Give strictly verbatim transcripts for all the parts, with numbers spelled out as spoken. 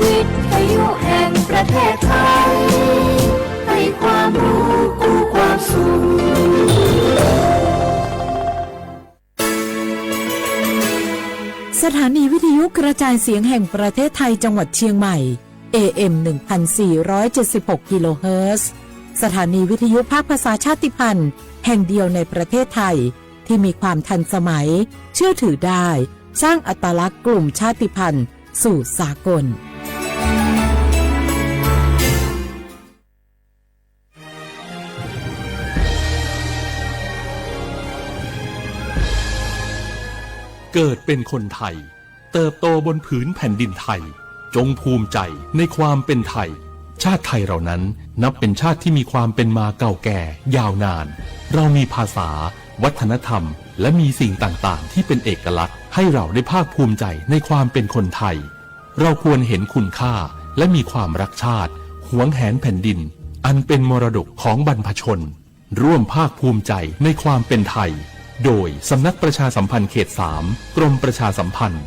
วิทยุแห่งประเทศไทย ให้ความรู้คู่ความสุข สถานีวิทยุกระจายเสียงแห่งประเทศไทยจังหวัดเชียงใหม่ เอเอ็ม หนึ่งพันสี่ร้อยเจ็ดสิบหก กิโลเฮิรตซ์ สถานีวิทยุภาคภาษาชาติพันธุ์แห่งเดียวในประเทศไทย ที่มีความทันสมัย เชื่อถือได้ สร้างอัตลักษณ์กลุ่มชาติพันธุ์สู่สากล เกิดเป็นคนไทย เติบโตบนผืนแผ่นดินไทย จงภูมิใจในความเป็นไทย ชาติไทยเรานั้นนับเป็นชาติที่มีความเป็นมาเก่าแก่ยาวนาน เรามีภาษา วัฒนธรรม และมีสิ่งต่างๆ ที่เป็นเอกลักษณ์ ให้เราได้ภาคภูมิใจในความเป็นคนไทย เราควรเห็นคุณค่า และมีความรักชาติ หวงแหนแผ่นดิน อันเป็นมรดกของบรรพชน ร่วมภาคภูมิใจในความเป็นไทย โดยสำนักประชาสัมพันธ์เขตสาม กรมประชาสัมพันธ์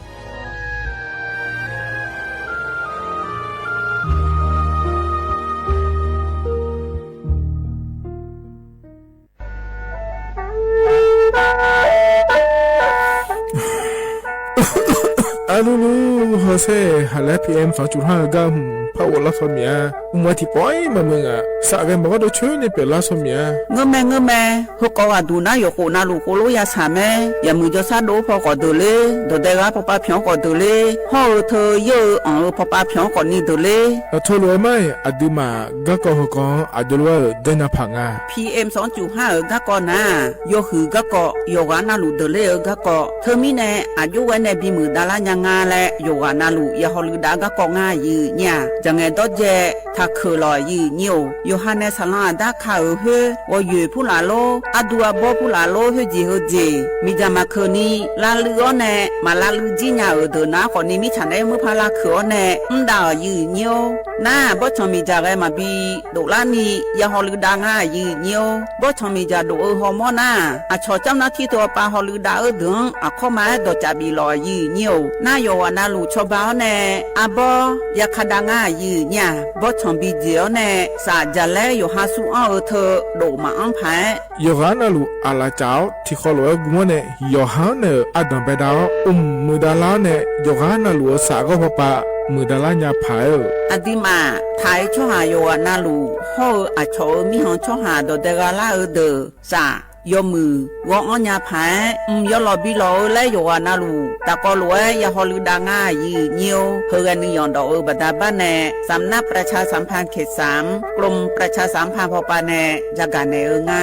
Arlulu hawsher haqlaer พีเอ็ม สองจุดห้า eu gar hmq par ghoflar saw miq-a. Mq-a tiqpawf-ir maqmuiq ngaq, saf ghae maqgawr dov coer ni pyeuflar saw miq-a. Ngeurmae ngeurmae, heukawv ghaqduq nar yawqkhof navluf khof lof ya shaq mae. Yaqmuiq jawrshar dov-eu paw khawf deuq ler, dawqdae ghar pawpav pyanq-anr khawf deuq ler, hawr-eu teu yeur-eu anq-eu pawpav pyanq-anr khawf ni deuq ler. Aqtawrlof-aer mar-iq aqduimaf garkawv heukawv-anr aqjox lof-aer-euq daernavpaq nga. พีเอ็ม สองจุดห้า eu garkawv nar-aq, yawhuiq garkawv, yawqghaq navluf deuq ler-eu garkawv. Teumirnae aqjox ghae nae bimuiq davlar nya nga laer yawqghaq navluf ya hawluiv dav garkawv ngar aqyuif nyir-aq, jaqngaeq dawrdzae taqkeuq lawq aqyuif nyir-or. Yawqha nae saqlanr aqdar ka-euq khoer, ghawqyoeq purlaf lor, ardu arbawr purlaf lor, khoerjeq heujeq miqdzaq maqkeuq ni lavluiv-awr nae, maq lavluiv jir nya-euq deuq nar khawf ni mirtsaq naeq-aer murpar lavkeuq-awr nae mr dav-euq aqyuif nyir-or. Nar-aq, bawrtsanq miqdzaq ghae maqbi doflar ni ya hawluiv dav ngar aqyuif nyir-or. Bawrtsanq miqdzaq dof-eu hawmawr nar-aq, aqcawq camr nar tir teu-awr pav hawluiv dav-eu deuq-anr aqkawr ma-aer dawqcav bif lawq aqyuif nyir-or. Nar yawqghaq navluf cawba-awr nae arbawr ya ka dav ngar aqyuif nyir-aq, bawrtsanq bi jeq-awr nae saf jaqlaer yawqha sur anr-eu teu dof maqanr paq-aer, yawqghaq navluf aqlaf caf-awr tiqkhawv lof-aer guv-anr nae yawqha-anr naeq-euq ardanq baedav-awr, mq muiqdav lar-awr nae yawqghaq navluf-eu saf ghawr pawpav muiqdav lar nya paq-aer-eu, aqduimaf taq-eu tsawrhaq yawqghaq navluf hawr-eu aqcawq-euq mirkhanq tsawrhaq dawqdae gha lar-eu deuq saf yawmuiq ghawr-anr nya paq-aer, mq yawlawq bi lawq-eu laer yawqghaq navluf tafkawv lof-aer ya hawluiv dav ngar aqyuif nyir-or. Heughae nuiyanq dawf-eu baqda bar nae สำนักประชาสัมพันธ์เขตสาม กรมประชาสัมพันธ์ pawpav nae jagaq naeq-eu nga.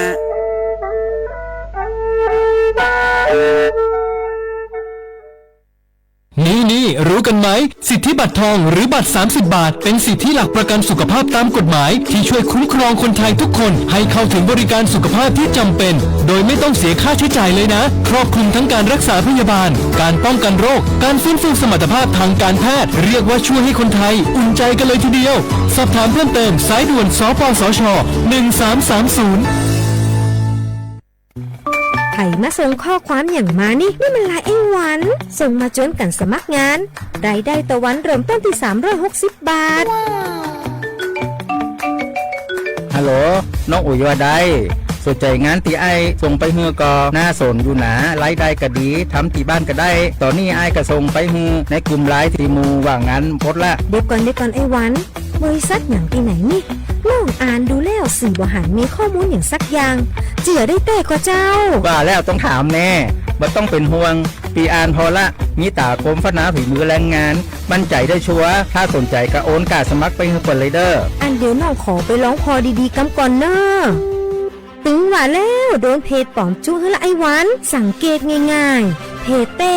นี่ๆ รู้กันไหม สิทธิบัตรทองหรือบัตร สามสิบ บาท เป็นสิทธิหลักประกันสุขภาพตามกฎหมาย ที่ช่วยคุ้มครองคนไทยทุกคนให้เข้าถึงบริการสุขภาพที่จำเป็น โดยไม่ต้องเสียค่าใช้จ่ายเลยนะ ครอบคลุมทั้งการรักษาพยาบาล การป้องกันโรค การฟื้นฟูสมรรถภาพทางการแพทย์ เรียกว่าช่วยให้คนไทยอุ่นใจกันเลยทีเดียว สอบถามเพิ่มเติม สายด่วน สปสช หนึ่งสามสามศูนย์ ใครมาส่งข้อความอย่างมานี่ นี่มันไลน์ไอ้หวัน ส่งมาจวนกันสมัครงาน รายได้ต่อวันเริ่มต้นที่สามร้อยหกสิบบาท ฮัลโหลน้องอุ๋ยว่าได้ สนใจงานที่อ้ายส่งไปหื้อก็น่าสนอยู่นะ รายได้ก็ดี ทำที่บ้านก็ได้ ตอนนี้อ้ายก็ส่งไปหื้อในกลุ่มไลน์ที่หมู่ว่างงานหมดละ เดี๋ยวก่อน เดี๋ยวก่อน ไอ้หวัน บริษัทหนังที่ไหนนี่ ลองอ่านดูแล้วสิ บ่หันมีข้อมูลอย่างสักอย่าง เจื่อได้แต้ก่อเจ้า ว่าแล้วต้องถามแน่ บ่ต้องเป็นห่วง พี่อ่านพอละ มีตราโคมพนาฝีมือแรงงาน มั่นใจได้ชัวร์ ถ้าสนใจก็โอนการสมัครไปหื้อเปิ้นเลยเด้อ อันเดี๋ยวน้องขอไปลองพอดีๆ กำก่อนเนอะ ตึงว่าแล้ว โดนเพจป๋อมจุ๊กหื้อละไอ้หวัน สังเกตง่ายๆ เพจแต้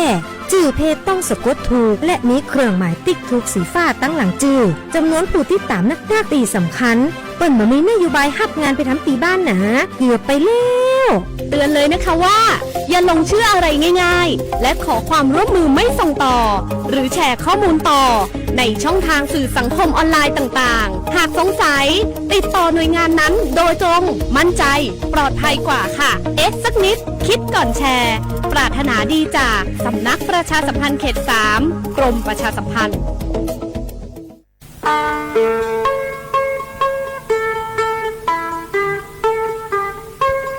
จื่อเพจต้องสะกดถูก และมีเครื่องหมายติ๊กถูกสีฟ้าตั้งหลังจื่อ จำนวนผู้ติดตามนักๆ ตี้สำคัญ เปิ้นบ่มีนโยบายฮับงานไปทำตี้บ้านหนา เกือบไปแล้ว เตือนเลยนะคะว่า อย่าหลงเชื่ออะไรง่ายๆ และขอความร่วมมือไม่ส่งต่อ หรือแชร์ข้อมูลต่อ ในช่องทางสื่อสังคมออนไลน์ต่างๆ หากสงสัย ติดต่อหน่วยงานนั้นโดยตรง มั่นใจ ปลอดภัยกว่าค่ะ เอ๊ะสักนิด คิดก่อนแชร์ ปรารถนาดีจากสำนักประชาสัมพันธ์เขตสาม กรมประชาสัมพันธ์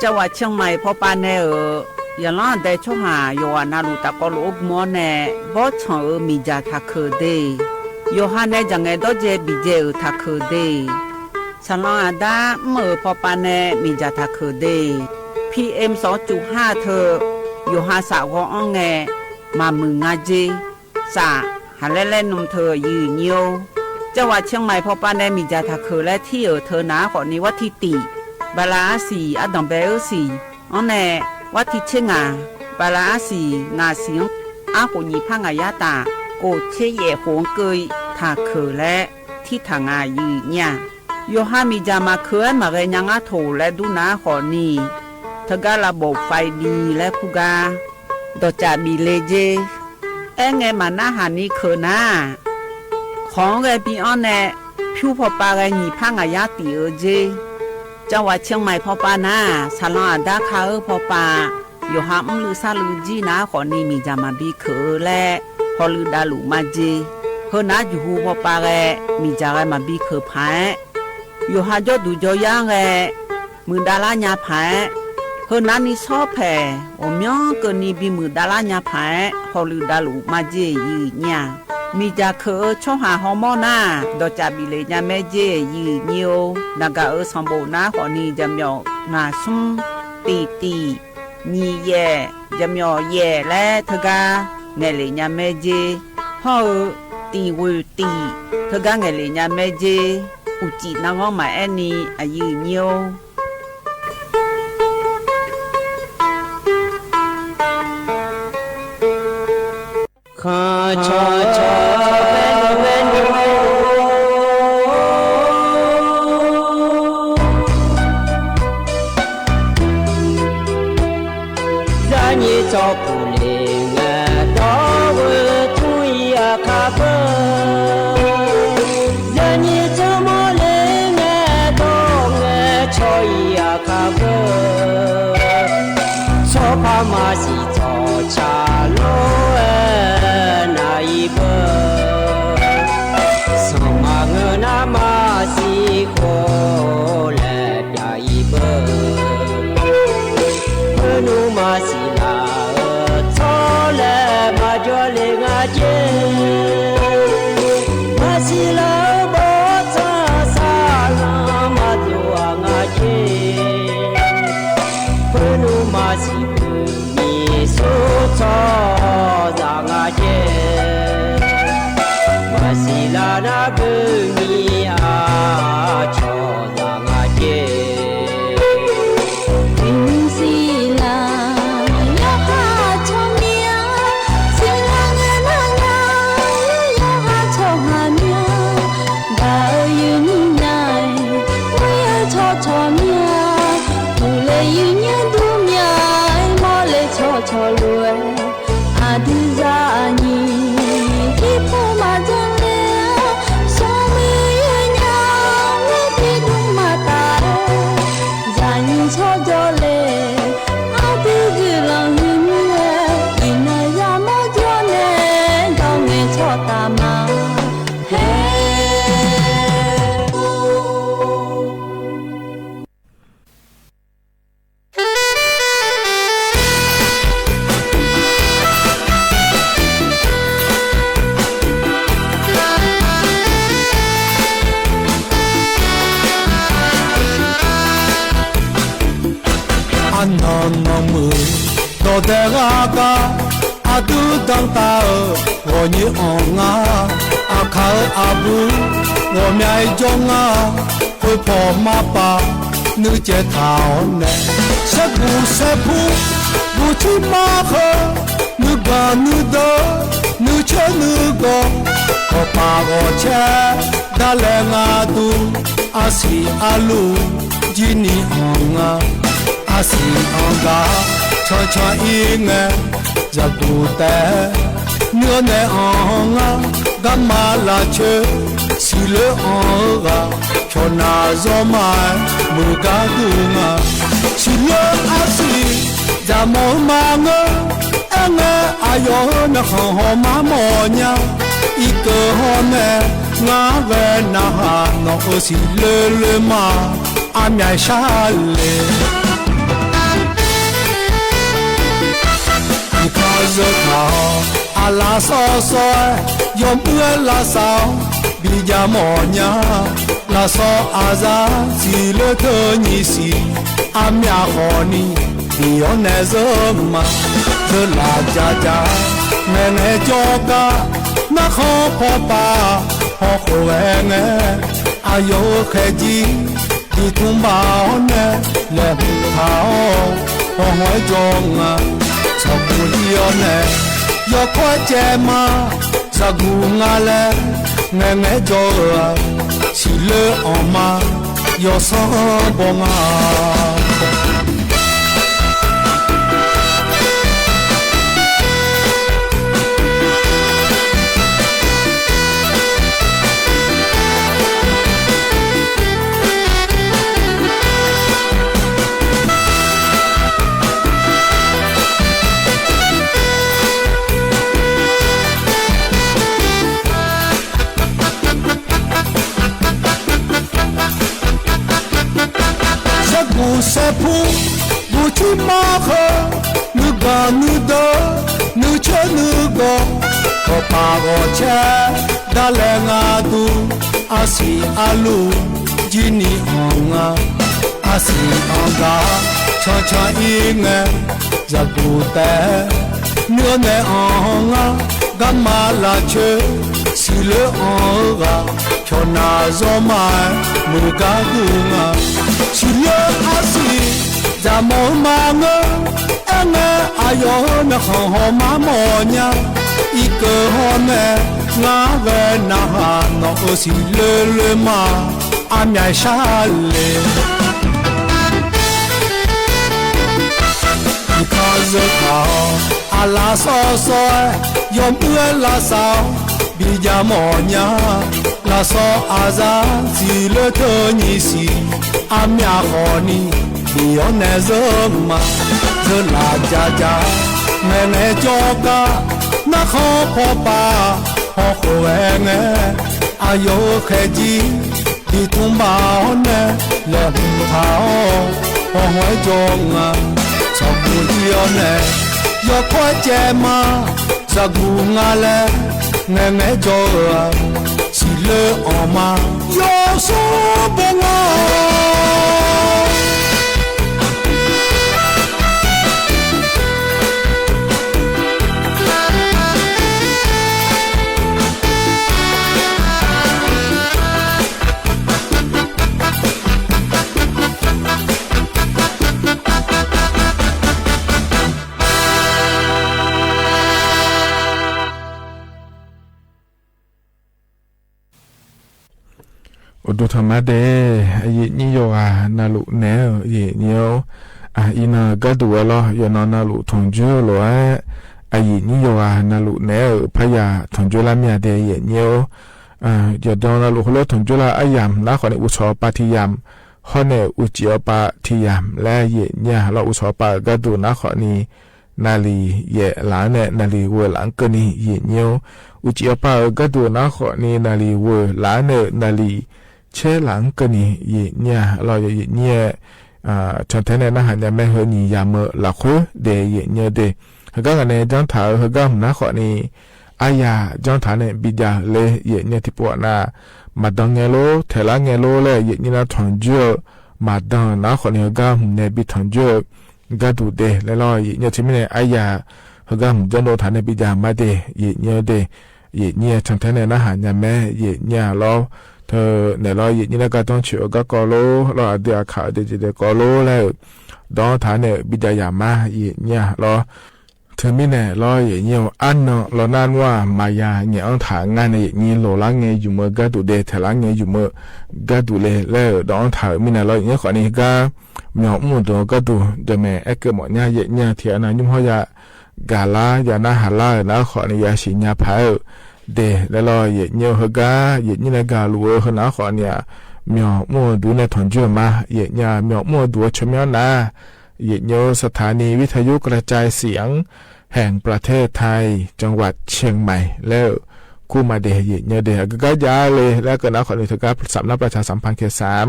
Jawrghaq Ciangmaiq pawpav nae-euq zaqlanr aqdae tsawrhaq yawqghaq navluf tafkawv lof-aer gm-awr nae, bawrtsanq-euq miqdzaq taqkeuq de. Yawqha nae dzaq ngaeq dawrdzae biqdzae-euq taqkeuq de. Saqlanq aqda mr-euq pawpav nae miqdzaq taqkeuq de. P M sawq-awr cuf har teu yawqha saf ghawv-anr ngae, maqmuiq nga dzer. Saf, haqlaer laer nm teu aqyuif nyir-or, Jawrghaq Ciangmaiq pawpav nae miqdzaq taqkeuq laer tir-euq teu nav-aer khawfni, warti tiq, bala arsiq ardanq bae-eu siq-anr nae, warti tser ngaq, bala arsiq ngaq siq-anr, arkhof nyiq par ngaq yar taf, khof tser yaef khof-anr keuv taqkeuq laer tirtaq nga aqyuif nyir-aq. Yawqha miqdzaq maqkeuq-aer maqghae nya ngar toq laer dur nav-aer khawfni, teugar lavbof faiv bi laer kur gar dawqcaf bif le dzer. Aerngae maqnarhaq ni keuq nar-aq, khawq-anr ghae bi-anr nae, pyur pawpav ghae nyiq par ngaq yar tif-eu dzer. Jawrghaq Ciangmaiq pawpav nar-aq, saqlanq aqda ka-eu pawpav, yawqha mrluiv sarluiv jir nav-aer khawfni miqdzaq maqbi keuq-eu laer hawluiv davluf ma dzer. Heu nav-aer juqhu pawpav ghae miqdzaq ghae maqbi keuq paq-aer, yawqha jawrduq jawryar-anr ghae muiqdav lar nya paq-aer, heu nav ni shawr paeq ghawqmyanr keuvni bimuiq dav lar nya paq-aer hawluiv davluf ma dzer aqyuif nyir-aq. Miqdzaq keuq-eu tsawrhaq hawmawr nar-aq, dawqcaf bif le nya mae dzer aqyuif nyir-or, naqgaq-euq sanqbof nav-aer khawfni jaqmyawf ngaq smr, tiq tiq, nyiq yaef, jaqmyawf yaef laer teugar ngaeqlef nya mae dzer. Hawr-eu tiq ghoeq tiq teugar ngaeqlef nya mae dzer. Uqcif narghanr maqaer ni aqyuif nyir-or. Khanqcawq cawq bae bae Zaqnyiq tsawrpuq le ngae dawr-eu tmr-ir aqkar beu. Zaqnyiq tsawrmawr le ngae dawr ngae caw-ir aqkar beu. Tsawrpar maqsiq tsawrca lof-aer nav-ir beu. Sanqpaq ngeur nar maqsiq khof laer pyav-ir beu. Khoernmr maqsiq laf-eu tsawrlaeq maqjawr le nga jer. Maqsiq laf-eu bawrtsanq saqlanq maqdov-aq nga jer. Khoernmr maqsiq beu nyiq sur tsawrhaq zaq nga jer. Maqsiq laf nar beu nyiq aqcawq zaq nga jer. Tiq nmr siqlar yawqha tsawrmyanr, siqlar ngae nar nya yawqha tsawrhaq myanr. Gaq-eu yuif nyir nya-aer, muir-eu tsawrcawq myanr, uqle yuif nyanr dur mya-aer, mawrle tsawrcawq lof-aer, aqdui zaqnyiq tiqpov maqdzanr le-awr, sanqmuiq yawnyaf-awr tiqdmr maqtaf-aer, zaqnyiq tsawrjawr le, aqdui guiqlanq huiq mir-aer, iqnan yamawr jawr nae, dawq ngaeq tsawrtaf ma. Haer. Arnan nanmuiq dawqdae ghaq gar, aqdui danqtaf-euq ghawqnyiq anr nga. Aqkaq-euq aqbur ghawqmya-aer jawr nga. Khoerpaw marpav nuicaev taq-awr nae, saerguq saerpur buqcir mar heu, nuiganq nuideuq nuicaer nuigawq, ghawqpaq ghawqcaer darlae nga dur. Arsiq arluf jir ni anr nga. Arsiq anr gar cancan ir ngae, zaqguq taef nuir-awr nae anr nga. Garma lafcoer siqloer anr-eu ghaq, pyawqnav zawrma-aer muiq gar dur nga. Siqloer arsiq zaqmawr-eu ma ngeur. Aerngae aqyawf-euq myawqkhanq hawmar mawf nya. Irkeuv hawr nae ngar ghae narhaq, nawq-euq siqloer loer ma, armyav shar le. Zeur taq-awr aqlaf sawr sawr-aer, yawmuiq-aer lavsav-awr bijav mawf nya. Lafsawr aqzar siqloer teu nyiq siq, armyaq khawfni tiq-awr nae zeur ma. Zeur laf ja ja-aer ngaeqngae jawr gar, narkhan paw pav hawkhof ghae ngae, aqyawf-euq khaeqjir diqtmq baf-awr nae laeqhmq taq-awr, hawq hawq-aer jawr nga. Tsawqguq ir-awr nae yawkawr-aer caev ma. Zaqguq nga laer ngaeqngae jawr-eu-aq, siqloer anq ma, yawsanr baw nga. Sarguq sarpur guqcir mar heu, nuigaq nuideuq nuicoer nuigawq, ghawqpaq ghawqcaer darlae nga dur, arsiq arluf jirni anq nga. Arsiq anq gaq cancan ir ngae, zaqguq taef nuir-awr nae anq ngar, garma lafcoer siqloer anq-eu ghaq, pyawqnaq zawr ma-aer muiq gar dur nga. Siqloer arsiq dzaqmawf-eu ma ngeur, aerngae aqyawf-euq myawqkhanq hawq mar mawf nya. Irkeuv hawr nae ngar ghae narhaq, nawq-euq siqloer loer ma, armyaq shar le. Tiqkar zeur taq-awr aqlaf sawr sawr-aer, yawmuiq-aer lavsav-awr bijav mawf nya. Lafsawr aqzar siqloer teu nyiq siq, armyaq khawfni tiq-awr nae zeur ma. Zeur laf ja ja-aer ngaeqngae jawr gar, narkhan paw pav hawkhof ghae ngae, aqyawf-euq khaeqjir diqtmq baf-awr nae laeqhmq taq-awr, hawq hawq-aer jawr nga. Tsawqguq ir-awr nae yawkawr-aer caev ma. Zaqguq nga laer ngaeqngae jawr-eu-aq, siqloer anq ma, yawsanr baw nga. Uqduq tanqma dae, aqyuif nyir yawqghaq navluf naeq-aer-euq aqyuif nyir-or, iqnan gharduq-aer lawr yawqnan navluf tanqjoer-eu lof-aer, aqyuif nyir yawqghaq navluf naeq-aer-euq parya tanqjoer lar mir-a dae aqyuif nyir-or. Yawqdan navluf heulof tanqjoer lar aryamq nar khawfni uqcawq awqpav tiq yamq, hawr nae uqcif awqpav tiq yamq laer aqyuif nyir-a lawr. Uqcawq awqpav-euq gharduq nar khawfni naqliq yaef laf-anr nae naqliq ghoeq laf-anr keuvni aqyuif nyir-or. Uqcif awqpav-euq gharduq nar khawfni naqliq ghoeq laf-anr nae-euq naqliq caer laf-anr keuvni aqyuif nyir-a lawr. Aqyuif nyir-aer cantae nae narhaq nya mae, heu nyiq yamq-eu lafkhoer dae aqyuif nyir-eu de. Heugar ngaq nae janr taq-euq heugar hmq nar khawfni aryaq janr taq-anr nae bijav le aqyuif nyir-eu tiqpov-aq nar, maqdan ngae lor taeqlar ngae lor laer aqyuif nyir nar tanqjoer-eu maqdan-euq nar khawfni heugar hmq nae bi tanqjoer-eu gharduq de laer lawr. Aqyuif nyir-eu teumirnae aryaq heugar hmq janrdov taq nae bijav ma de aqyuif nyir-eu de. Aqyuif nyir-aer cantae nae narhaq nya mae aqyuif nyir-a lawr. Teunaeq lawr aqyuif nyir nar gardanr coeq-eu garkawv lor lawr, aqdui aqkaq-eu deuq jeq dae kawv lor laer-euq dawq-anr taq-anr nae-euq bijav yaq ma aqyuif nyir-a lawr. Teumirnae lawr aqyuif nyir-eu arnan lawr nar nmr-aq maqya ngaeq-anr taq ngar nae aqyuif nyir loqlar ngae ymq-eu gharduq de, taeqlar ngae ymq-eu gharduq le laer-euq dawq-anr taq-euq mirnae lawr aqyuif nyir khawfni heugar myawq mr-euq deuq-eu gharduq jamaeq aerkeuv mawf nya aqyuif nyir-a tiq ghaq nav nymr hawr ya gaqlar ya narhaq lar-euq nar khawfni yasiq nya paq-aer-euq de laer lawr. Aqyuif nyir-eu heugar aqyuif nyir nae gaqluf-eu heu nar khawfni-aq, myawq mr-eu duq nae tanqjoer-eu ma aqyuif nyir-a. Myawq mr-eu duq-eu tsawrmyanr nar aqyuif nyir-eu สถานีวิทยุกระจายเสียงแห่งประเทศไทย จังหวัดเชียงใหม่ laer-euq kur ma de aqyuif nyir-eu de. Aqgeu gar jav le laer keuv nar khawfni teugar สำนักประชาสัมพันธ์เขตสาม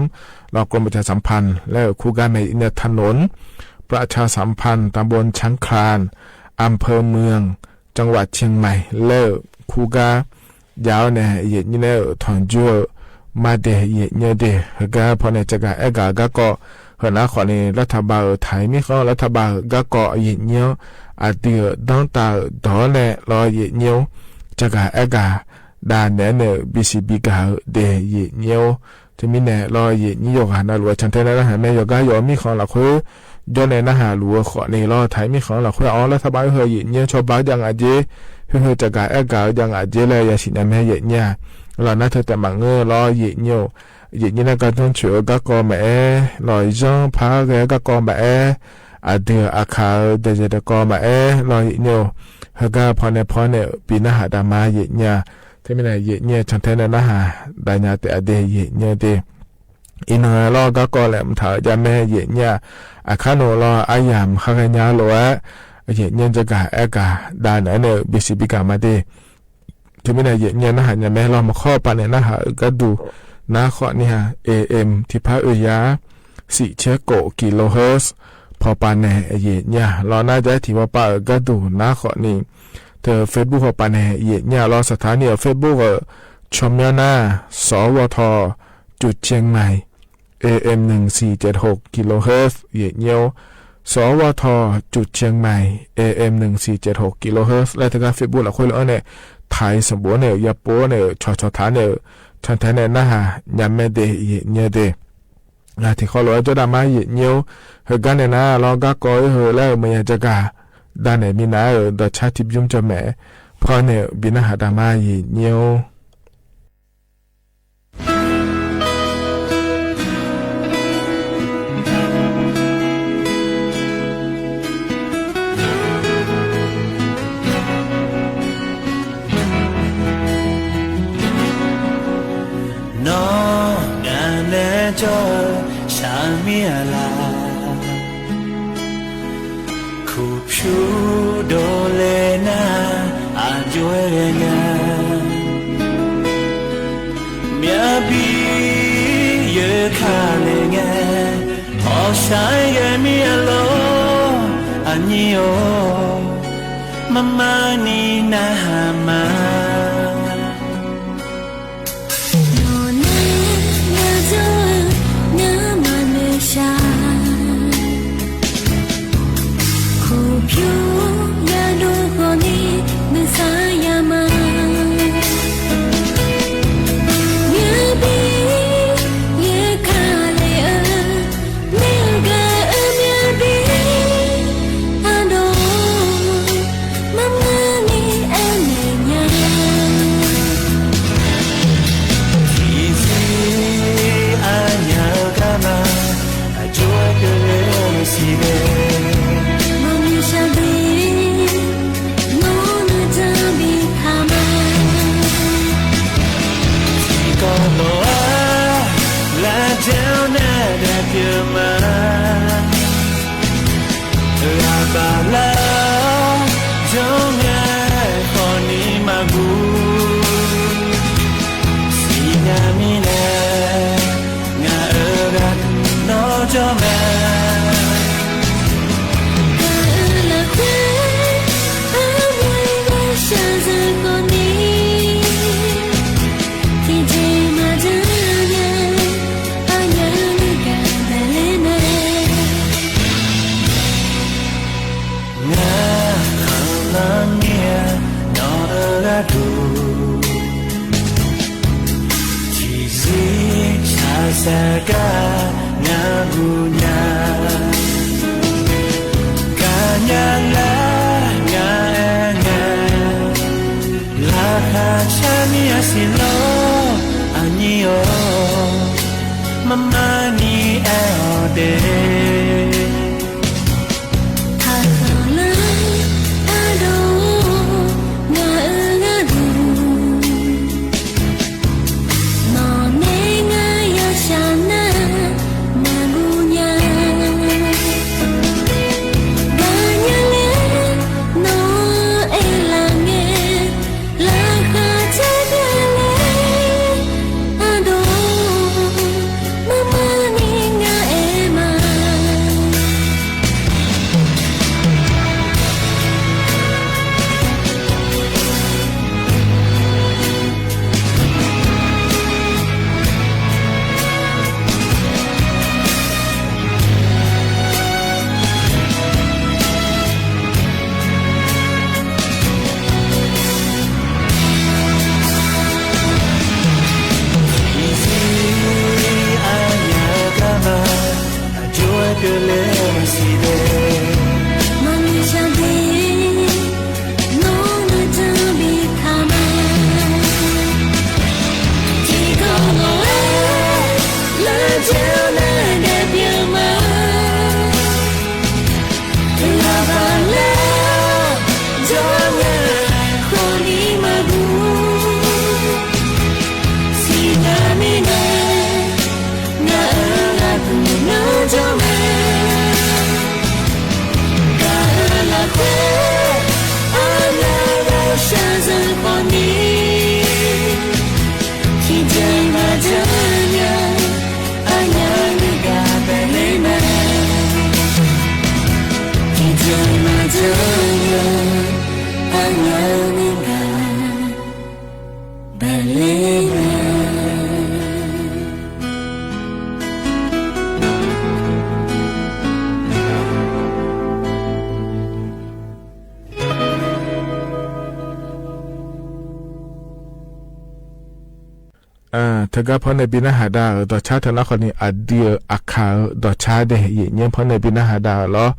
ลองกรมประชาสัมพันธ์ laer-euq kur gar mae aqyuif nyir-a. ถนนประชาสัมพันธ์ ตำบลช้างคลาน อำเภอเมือง จังหวัดเชียงใหม่ laer-euq kur gar jav-awr nae yaeqnyir nae-euq tanqjur-eu maqde yaeqnyir-eu de. Heugar pawnae caqgaq aergaq-eu garkawv, heunar khawfni lartaba-euq taq-iq mirkhanq-anr lartaba-euq garkawv yaeqnyir-anr aqdui-euq danrtav-euq dawq-awr nae lawr yaeqnyir-or, caqgaq aergaq dav naeq-aer nae-euq bisiq bigaq-eu de yaeqnyir-or. Teumirnae lawr yaeqnyir yawqghaq navluf-aer cantae nae narhaq mae. Yawqgar yawf-eu mirkhanq lafkhoer jawr nae narhaq luf-eu khawfni lawr taq-iq mirkhanq lafkhoer aq-awr lartaba oer heu yaeqnyir-anr cawba-aer jav ngaq jer, khoer heu caqgaq aergaq-eu jav ngaq jer laer yasiq nya mae yaeqnyir-aq. Lawr nar teu taef maqngeur lawr yaeqnyir-or, yaeqnyir nae gardanr coeq-eu garkawv maqaer, lawq zanr par ghae-eu garkawv maqaer, aqdui-euq aqkaq-eu daeqzaeq daeqkawv maqaer lawr yaeqnyir-or, heugar pawnae pawnae-euq bi narhaq daq ma yaeqnyir-aq. Teumirnae yaeqnyir-eu cantae nae narhaq daq nya taef-a de yaeqnyir-eu de. Iqnan lawr garkawv laeqhmq taq-eu jav mae yaeqnyir-aq. Aqkar nmr lawr aryamq khar ghaenya-eu lof-aer yaeqnyir-anr jagaq aergaq dav naeq-aer nae-euq bisiq bigaq ma de. Teumirnae yaeqnyir-anr narhaq nya mae lawr maqkhawr paq naeq narhaq-euq gharduq nar khawfni-aq, A M tiqpar oe yar siq caer kof kilohertz pawpaq nae yaeqnyir-aq. Lawr nar jav-aer tiqpawpav-euq gharduq nar khawfni teu Facebook pawpaq nae yaeqnyir-aq. Lawr saqtaq ni-euq Facebook-euq ช่อง myanmar สวท จุดเชียงใหม่ A M หนึ่งสี่เจ็ดหก กิโลเฮิรตซ์ yaeqnyir-or, สวท จุดเชียงใหม่ A M หนึ่งสี่เจ็ดหก กิโลเฮิรตซ์ laer teugar Facebook lafkhoer lof-anr nae taq-iq sanqbof-anr nae-euq yapov-anr nae-euq cawqcawq taq nae-euq cantae nae narhaq nya mae de yaeqnyir de. Ngaq tiqkawv lof-aer jawrdav ma yaeqnyir-or, heugar nae nar lawr garkawv oer heu laer-euq maqya jagaq dav naeq minav-aer-euq dawqcar tiqbymr jawr mae-aer pawnae-euq bi narhaq daq ma yaeqnyir-or. Nawr ngaq nae jawr-eu shaqmir-aq laq, kuqpyur dovle nar aqjox-aer ghaenya. Myavbi yeuka le ngae, hawqshaq-aer ghae mir-a lor, aqnyir-or, marmarni narhaq ma. Nawqnae yajawr-eu ngar maqnoeq shaq, kuqpyur yadov khawfni nuisar ya ma. Myavbi yeuka le-eu, maergaq-eu myavbi ardov, marmarni aernaeq nya. Tiqzir aqnyaf-eu garma, aqjox-aer keuvle-eu siqle. Maqnoeq shaq de, nawr nuijan bi taq ma. Tiqkawv lof-aer lavjae-awr nae daefpyeuf ma. Ghaq baflar jawr ngae khawfni maqguv. Siqnya mirnae ngaq-euq gharduq nawr jawr mae. Gaq-euq lafkhoer armur-aer gharshaq zaq khawfni, tiqjeq maqjan nya, aqnyaf nuigaq daqler mae. Ngar khanqlanr mir-a nawq-euq gharduq, tiqzir shaqshaq gar ngar guv nya. Gaqnya lar ngaq-aer ngae, laqkhaq car mir-a siq lor, aqnyir-or, marmarni aer-awq de. Taqkhanqlanr ardov-or, ngaq-euq gharduq, nawqnae ngar yashaq nar maqguv nya. Gaqnya laer nawr aerlaf ngae, laqkhaq car byaqler ardov, marmarni ngar aer ma. Tiqjeq maqjanr nya, arnavni gaq baeqler mae. Tiqjeq maqjanr nya, arnavni gaq baeqler mae. Teugar pawnae bi narhaq dav-euq dawqcar teu nar khawfni, aqdui-euq Aqkaq-euq dawqcar de, yaeqnyir pawnae bi narhaq dav-euq lawr.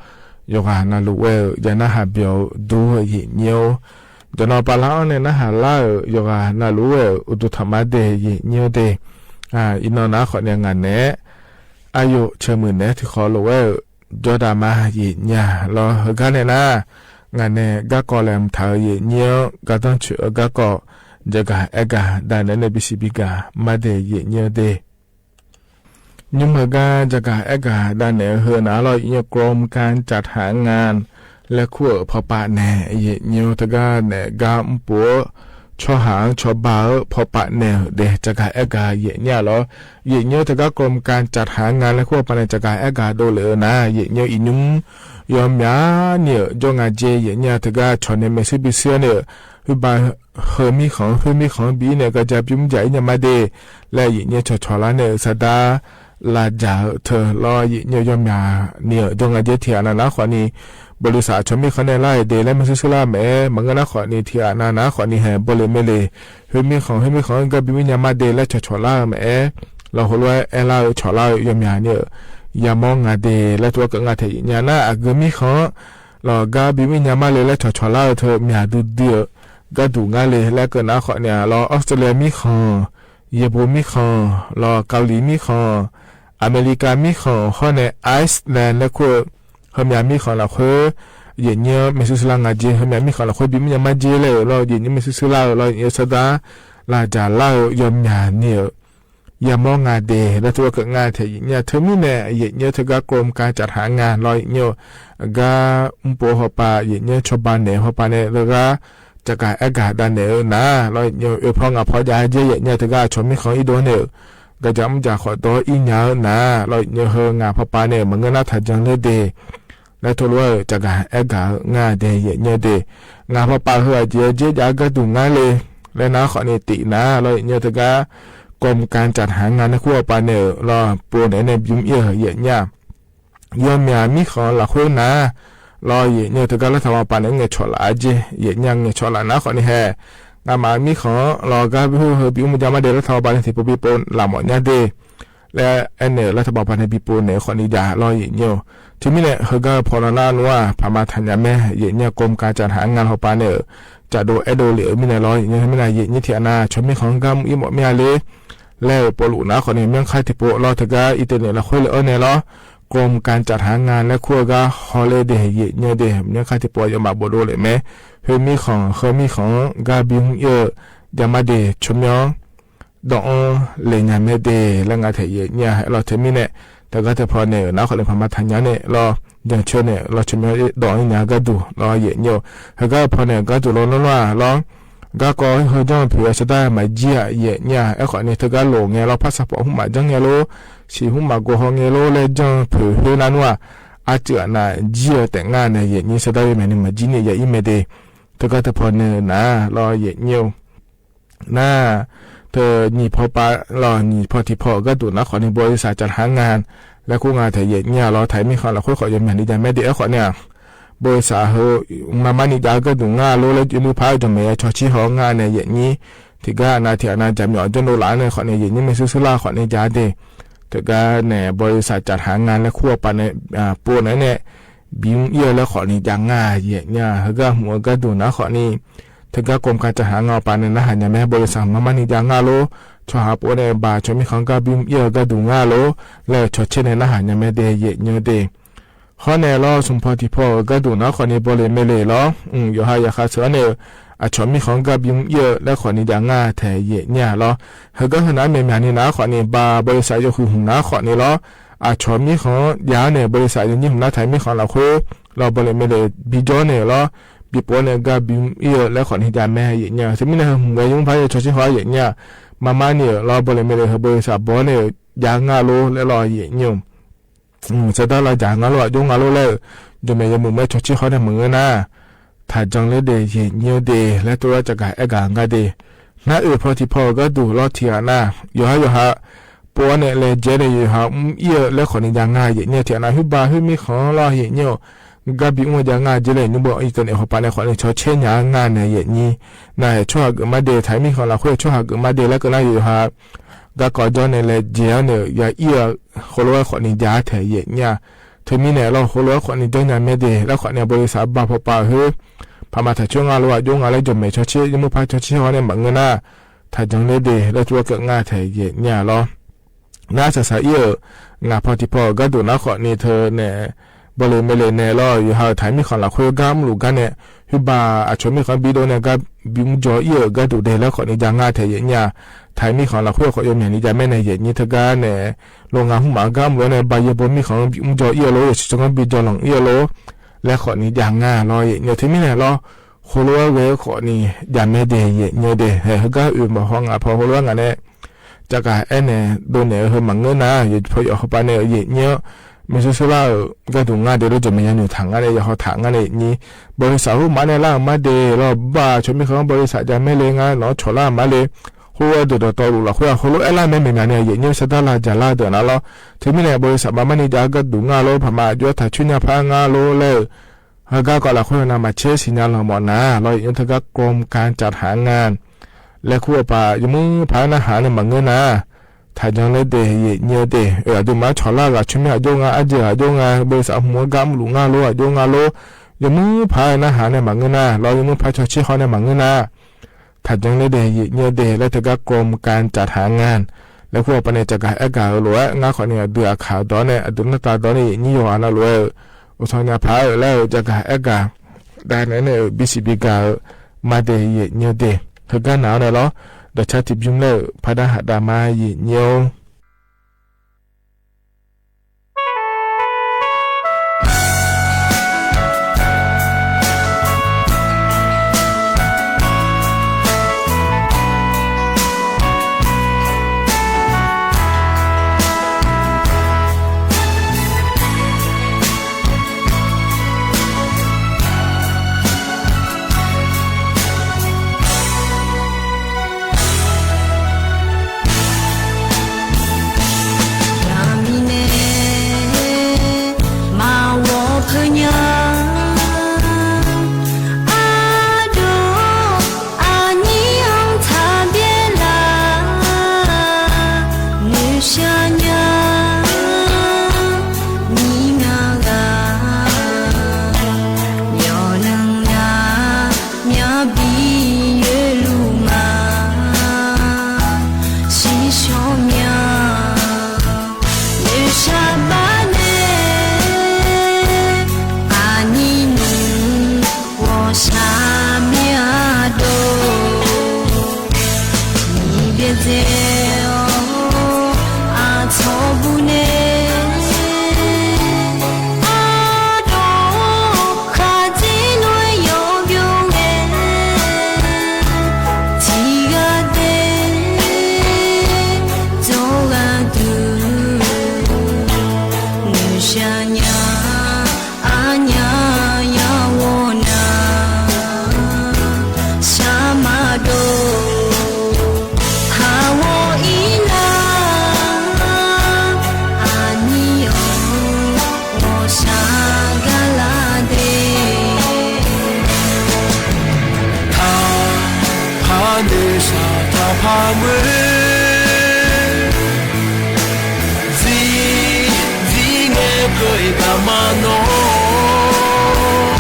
Yawqghaq navluf ghae-euq ya narhaq byawq-eu dur-eu yaeqnyir-or, jawqnan bala-anr nae narhaq lar-euq yawqghaq navluf ghae-euq uqduq tanqma de yaeqnyir-or de. Iqnan nar khawfni ngaq naeq-aer aqyawf ceuq muiq naeq-aer tiqkhawf lof-aer-euq jawrdaq ma yaeqnyir-a lawr. Heugar nae nar, ngaq nae garkawv laeqhmq taq-euq yaeqnyir-anr gardanr coeq-eu garkawv jaqgaq aergaq dav naeq-aer nae bisiq bigaq mar de yaeqnyir-eu de. Nymr heugar jaqgaq aergaq dav naeq-eu heu nar lawr, yaeqnyir กรมการจัดหางาน laer kur-euq pawpav naeq yaeqnyir-or, teugar nae gar mrpov-eu tsawrhaq-anr cawba-eu pawpav naeq-euq de jaqgaq aergaq yaeqnyir-a lawr. Yaeqnyir-or, teugar กรมการจัดหางาน laer kur-eu pawpav nae jaqgaq aergaq dovlef-eu nar, yaeqnyir-or, iqnymr yawmyani-euq jawr nga jer yaeqnyir-a. Teugar cawq nae maeqshuir bisuir-awr nae-euq, khoerba heu mirkhanq-anr khoer mirkhanq-anr bi-ir nae garja bymr jaq-ir nya mar de laer yaeqnyir cawqcawq lar nae-euq sardar lavdzaq-eu teu lawr, yaeqnyir-or, yawmyani-euq jawr nga jer. Tiqghaq nav nar khawfni, บริษัท aqcawq mirkhanq nae lar-euq de laer maershuir shuir lar-eu maqaer, maqngeur nar khawfni tiqghaq nav nar khawfni hae bawle maele, khoer mirkhanq khoer mirkhanq-anr gar bymr-ir nya mar de laer cawqcawq lar-eu maqaer, lawr heulof-aer aerlar-eu cawqlar-eu yawmyani-euq yamawr nga de laer tov-aer keuv nga taeq yaeqnyir-a. Nar aqgeu mirkhanq-anr lawr gar bymr-ir nya mar le laer cawqcawq lar-eu teu myaq duidui-eu gharduq ngar le laer keuv nar khawfni-a lawr, Australia mirkhanq, Yaeqbov mirkhanq lawr, Kavliq mirkhanq, Aqmeqlikav mirkhanq hawr nae Iceland laer kur-eu heumyaq mirkhanq lafkhoer yaeqnyir-anr maershuir shuir lar nga jer. Heumyaq mirkhanq lafkhoer bymr-ir nya mar jer laer-euq lawr, yaeqnyir maershuir shuir lar-eu lawr, yaeqnyir-or, sardar lavdzaq lar-eu yawmyani-euq yamawr nga de laer tov-aer keuv nga taeq yaeqnyir-a. Teumirnae yaeqnyir-or, teugar กรมการจัดหางาน lawr yaeqnyir-or, gar mrpov hawpav yaeqnyir-or cawba naeq-eu hawpav nae lawr gar jaqgaq aergaq dav naeq-eu nar lawr yaeqnyir-or, oepaw ngaq paw jav jer yaeqnyir-a. Teugar aqcawq mirkhanq irdov-anr nae-euq garja mrjaq khawf dawr-ir nya-eu nar lawr yaeqnyir-or, heu ngaq pawpav nae-euq maqngeur nar taqjan ler de laer tov lof-aer-euq jaqgaq aergaq-eu nga de yaeqnyir-or de. Ngaq pawpav heu aqjeq-aer jer jav-eu gharduq ngar le laer nar khawfni tif nar lawr yaeqnyir-or, teugar กรมการจัดหางาน nae kur hawpav nae-euq lawr pov naeq-aer nae bymr-ir-eu yaeqnyir-a. Yawmyaq mirkhanq lafkhoer nar lawr yaeqnyir-or, teugar lartaq hawpav nae ngaeqcawq laf-a jer yaeqnyir-a. Ngaeqcawq laf nar khawfni hae, ngamaf mirkhanq-anr lawr gar bymr heu bymr-ir nya mar de laer lartaq hawpav nae tiqpov bipov laf mawf nya de laer aernaeq-euq lartaq hawpav nae bipov naeq-eu khawfni jav lawr yaeqnyir-or. Teumirnae heugar-eu paw nar nar nmr-aq paqma taqnya mae yaeqnyir-a. กรมการจัดหางาน hawpav nae-euq cafdov aerdov lef-eu mirnae lawr yaeqnyir-or, mirnae yaeqnyir tiqghaq nav aqcawq mirkhanq-anr gar mr-ir mawf mir-a le laer-euq povluf nar khawfni, myanrkar tiqpov lawr teugar อินเทอร์เน็ต lafkhoer le-awr nae lawr กรมการจัดหางาน laer kur-eu gar hawler de yaeqnyir-or de. Myanrkar tiqpov yawmaf bofdov lef mae. Khoer mirkhanq heu mirkhanq-anr gar bymr-ir-eu jav mar de tsawrmyanr dawv-anr le nya mae de laer nga taeq yaeqnyir-a. Aerlawr teumirnae teugar teupaw nae-euq nar khawfni paqma taqnya nae lawr, jancoer nae lawr tsawrmyanr dawv-anr nya-eu gharduq lawr yaeqnyir-or, heugar-eu paw nae-euq gharduq lawr nar nar-aq lawr, garkawv heu janr-eu poeq-aer sardar maqjir-aq yaeqnyir-a. Aerkhawfni teugar lof ngae lawr, พาสปอร์ต hmq maqjanr ngae lor, siq hmq maqgov haw ngae lor laer janr-eu poeq khoer nar nmr-aq, arcuif aqnav jir-eu taef ngar nae yaeqnyir sardar yawmyaq ni maqjir ni ya-ir mae de. Teugar teupaw nae-euq nar lawr yaeqnyir-or, nar teu nyiq paw pav lawr nyiq paw tiqpaw-euq gharduq nar khawfni บริษัทจัดหางาน laer kur nga taeq yaeqnyir-a lawr, taq-euq mirkhanq lafkhoer khawf yawmyaq ni jav mae de. Aerkhawfni-aq บริษัท heu mqmaq mar ni jav-eu gharduq ngar lor laer jov nuipar-eu jawqmaeq ya cawqcir haw-awr ngar nae yaeqnyir tiqgar aqnav tiq aqnav jaqmyawf janr dovlaf-anr nae khawfni yaeqnyir maershuir shuir lar khawfni jav de. Teugar nae บริษัทจัดหางาน laer kur-eu pav nae pov naeq-aer nae bimr-ir-eu laer khawfni jav ngar yaeqnyir-a. Heugar hmq-eu gharduq nar khawfni teugar กรมการจัดหางาน pav nae narhaq nya mae. บริษัท hmq-anr mar ni jav ngar lor, tsawrhaq pov nae baq cawq mirkhanq-anr gar bimr-ir-eu gharduq ngar lor laer-euq cawqcaer nae narhaq nya mae de yaeqnyir-or de. Hawr nae lawr smq paw tiq paw-euq gharduq nar khawfni bawle mae le lawr, mq yawqha yaqkhav sheuq-anr nae-eu aqcawq mirkhanq-anr gar bimr-ir-eu laer khawfni jav ngar taeq yaeqnyir-a lawr. Heugar heunav-anr maeqmyaq ni nar khawfni บริษัท yawhuiq hmq nar khawfni lawr, aqcawq mirkhanq-anr jav-awr nae บริษัท yawnyir hmq nar taq-euq mirkhanq lafkhoer lawr bawle mae le bijawr nae-euq lawr, bipov-awr nae gar bimr-ir-eu laer khawfni jav mae yaeqnyir-a. Teumirnae heu hmq ghae nymr par ya cawqcir haw-awr yaeqnyir-a. Marmar ni-euq lawr, bawleq meleq heu bawleq saq bawr nae-euq jav nga lor laer lawr, yaeqnyir-awq. Sardar lavjaq nga lor, aqjox nga lor laer-euq jawqmaeq yawmuiq maer cawtser hawr nae maqngeur nar, taqjan ler de, yaeqnyir-eu de laer tov lar cavgaq aergaq nga de. Nar oeq paw tiqpaw-euq gharduq lawr tiqghaq nar, yawqha yawqha pov-awr nae laejae nae yawqha mr ir-eu laer khawfni jav nga, yaeqnyir-eu tiqghaq nar, khoerba khoer mirkhanq-anr lawr, yaeqnyir-awq. Gar bimr-eu jav nga jeq laer nymr bawr iqtavnaeq hawqpaq nae khawfni cawtser nya nga nae, yaeqnyir nar-aer tsawrhaq geufmar de, taqir mirkhanq lafkhoer-eu tsawrhaq geufmar de laer keuv nar, yawqha garkawv jawr nae laejae-awr nae-euq ya ir-eu khoerlof-aer khawfni jav-ar taeq, yaeqnyir-a. Teumirnae lawr, khoerlof-aer khawfni jawr nya mae de laer khawfni bawleq saq bav pawpav-euq khoer paqma taqcoer nga lor, aqjox nga laer jawqmaeq cawtser, yawmuiq par cawtser hawr nae maqngeur nar, taqjan ler de laer tov lar keuv nga taeq, yaeqnyir-a lawr. Nar saqsaq ir-euq ngaq paw tiqpaw-euq gharduq nar khawfni teunae bawleq meleq nae lawr, yawqha-euq taqir mirkhanq lafkhoer gar mrluf gar nae, khoerba aqcawq mirkhanq-anr bidov nae gar bimr jaw ir-euq gharduq de laer khawfni jav nga taeq, yaeqnyir-a. Taqir mirkhanq lafkhoer-eu khawf yawmyaq ni jav mae nae, yaeqnyir teugar nae, lor ngaq hmqmaq gar mrluf-awr nae ba yaeqbawq mirkhanq-anr bimr jaw ir-eu lor, yawshuif tsawrganr bijawr lanq ir-eu lor laer khawfni jav nga lawr, yaeqnyir-eu teumirnae lawr, khoerlof-aer ghae-eu khawfni jav mae de, yaeqnyir-eu de. Heugar oeq mawf haw ngaq paw khoerlof-aer ngaq nae cavgaq aernaeq dovnaeq-eu heu maqngeur nar, yawqpaw yawq hawpaq nae-euq yaeqnyir-anr maershuir shuir lar-euq gharduq nga de lor, jawqmaeq yanoeq taq nga nae, yawhaw taq nga nae, yaeqnyir bawleq saq hmq mar nae lar-euq mar de lawr, bar aqcawq mirkhanq-anr bawleq saq jav mae le nga, nawq-anr cawq lar-euq mar le. Khoerlof-aer deuq dawqtawvluf lafkhoer-aq, khoerlof-aer lar mae maeqnaeq nae, yaeqnyir-eu sardar lavjaq lar-eu deuq nar lawr, teumirnae bawleq saq bar mar ni jav-eu gharduq nga lor, paqma aqjox-aer taqcoer nya par nga lor laer-euq, heugar kawv lafkhoer-eu navmaqtser siqnya lanq mawf nar lawr, yaeqnyir teugar กรมการจัดหางาน laer kur-eu paq yawmuiq paq-aer narhaq nae maqngeur nar, taqjan ler de, yaeqnyir-eu de. Aqduimaf-anr cawq lar-eu ghaq coermir aqjox nga, arjeuq aqjox nga, bawleq saq hmq-anr gar mrluf nga lor, aqjox nga lor, yawmuiq paq-aer narhaq nae maqngeur nar lawr, yawmuiq paq cawtser haw nae maqngeur nar, taqjan ler de, yaeqnyir-eu de laer teugar กรมการจัดหางาน laer kur-eu paq nae cavgaq aergaq-eu lof-aer ngar khawfni aqdui aqkaq-eu dawq-anr nae, aqdui nartav dawq-anr nae, yaeqnyir yawqghaq navluf-aer-euq uqtawq nyaf paq-aer-euq laer-euq cavgaq aergaq dav naeq-aer nae-euq bisiq bigaq-eu mar de, yaeqnyir-eu de. Heugar naq-awr nae lawr, dawqcar tiqbymr laer-euq paqdar haq dav mar, yaeqnyir-or. Yaqmirnae maqghawq peunya, ardov aqnyir-anr taqbyaer laf, noeqshaq nya, mirnga ghaq, yawqnan nya, myavbi yoerluf ma, shiqshawq mya, noeqshaq bar nae, aqnyir nmr ghawqshaq mir-a dov, miqbyaer dzae-awr aqcawq bur nae, ardov khaqdzer lof-aer yawqbyov ngae, tiqghaq daef dzawr gharduq, noeqshaq nya, aqnyaf yawqghaq na, shaq maqdov, haq ghawq-ir nar, aqnyir-awq ghawqshaq gar lar de. Taq paq noeqshaq taq paq moer, zir zir ngae peuq-iq gaq ma nawr,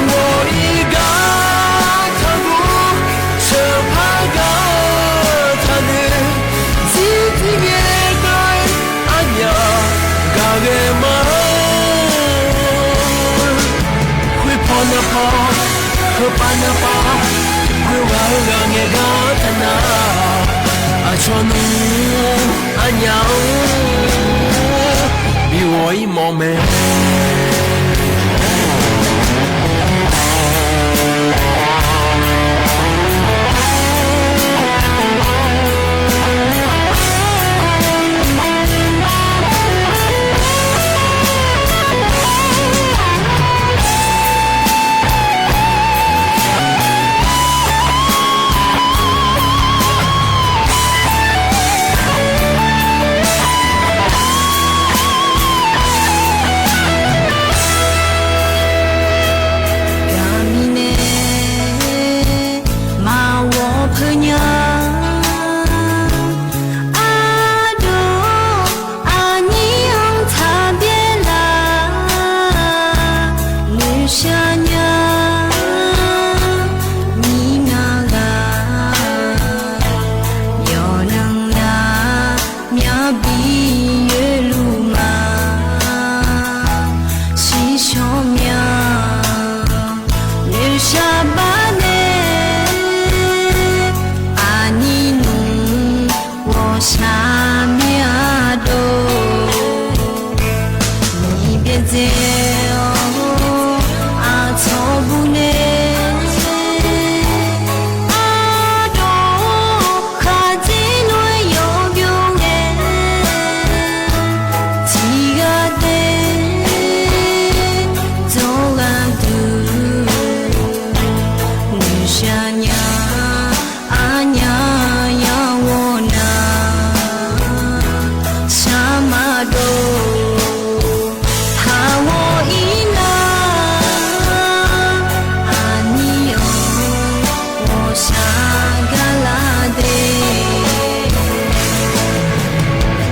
ghawq-ir gar taqguv, sheuq par gar-eu taqnoeq, zir zir ngae peuq-iq arnyaf gaq ghae ma. Khoerpaw nar paw, heupav nar pav, khoerghaq heughaq ngaeq gar taqnar, aqcawq nmr arnyaf-anr bi ghawq-ir mawf mae. Shaqmir ardov, Miqbyaer dzae-awr aqcawq bur nae, ardov khaqdzer lof-aer yawbymr ngae, tiqghaq daef dawq gharduq, guiqshaq nya arnya yar ghawq nar, shaqmar dov taq ghawq-ir nar, aqnyir-awr ghawqshaq gar lar de.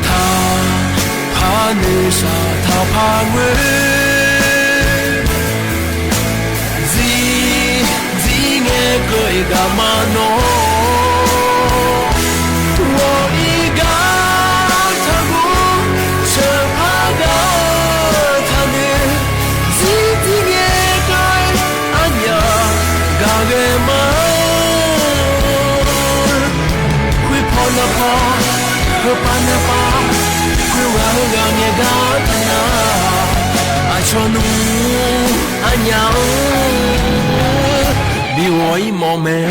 Taqpar noeqshaq taqpar ngoer, dzir dzir ngae keuv-iq gaq ma nawr, ghawq-ir gar taqguv sheuqpar gar-eu taqnoeq, dzir dzir ngae keuv-aer arnyaf gaq ghae ma. Khoerpaw narpaw, heupav narpav, khoerghaq heughaq ngae gar taqnar, aqcawq nmr arnya-anr bi ghawq-ir mawf mae.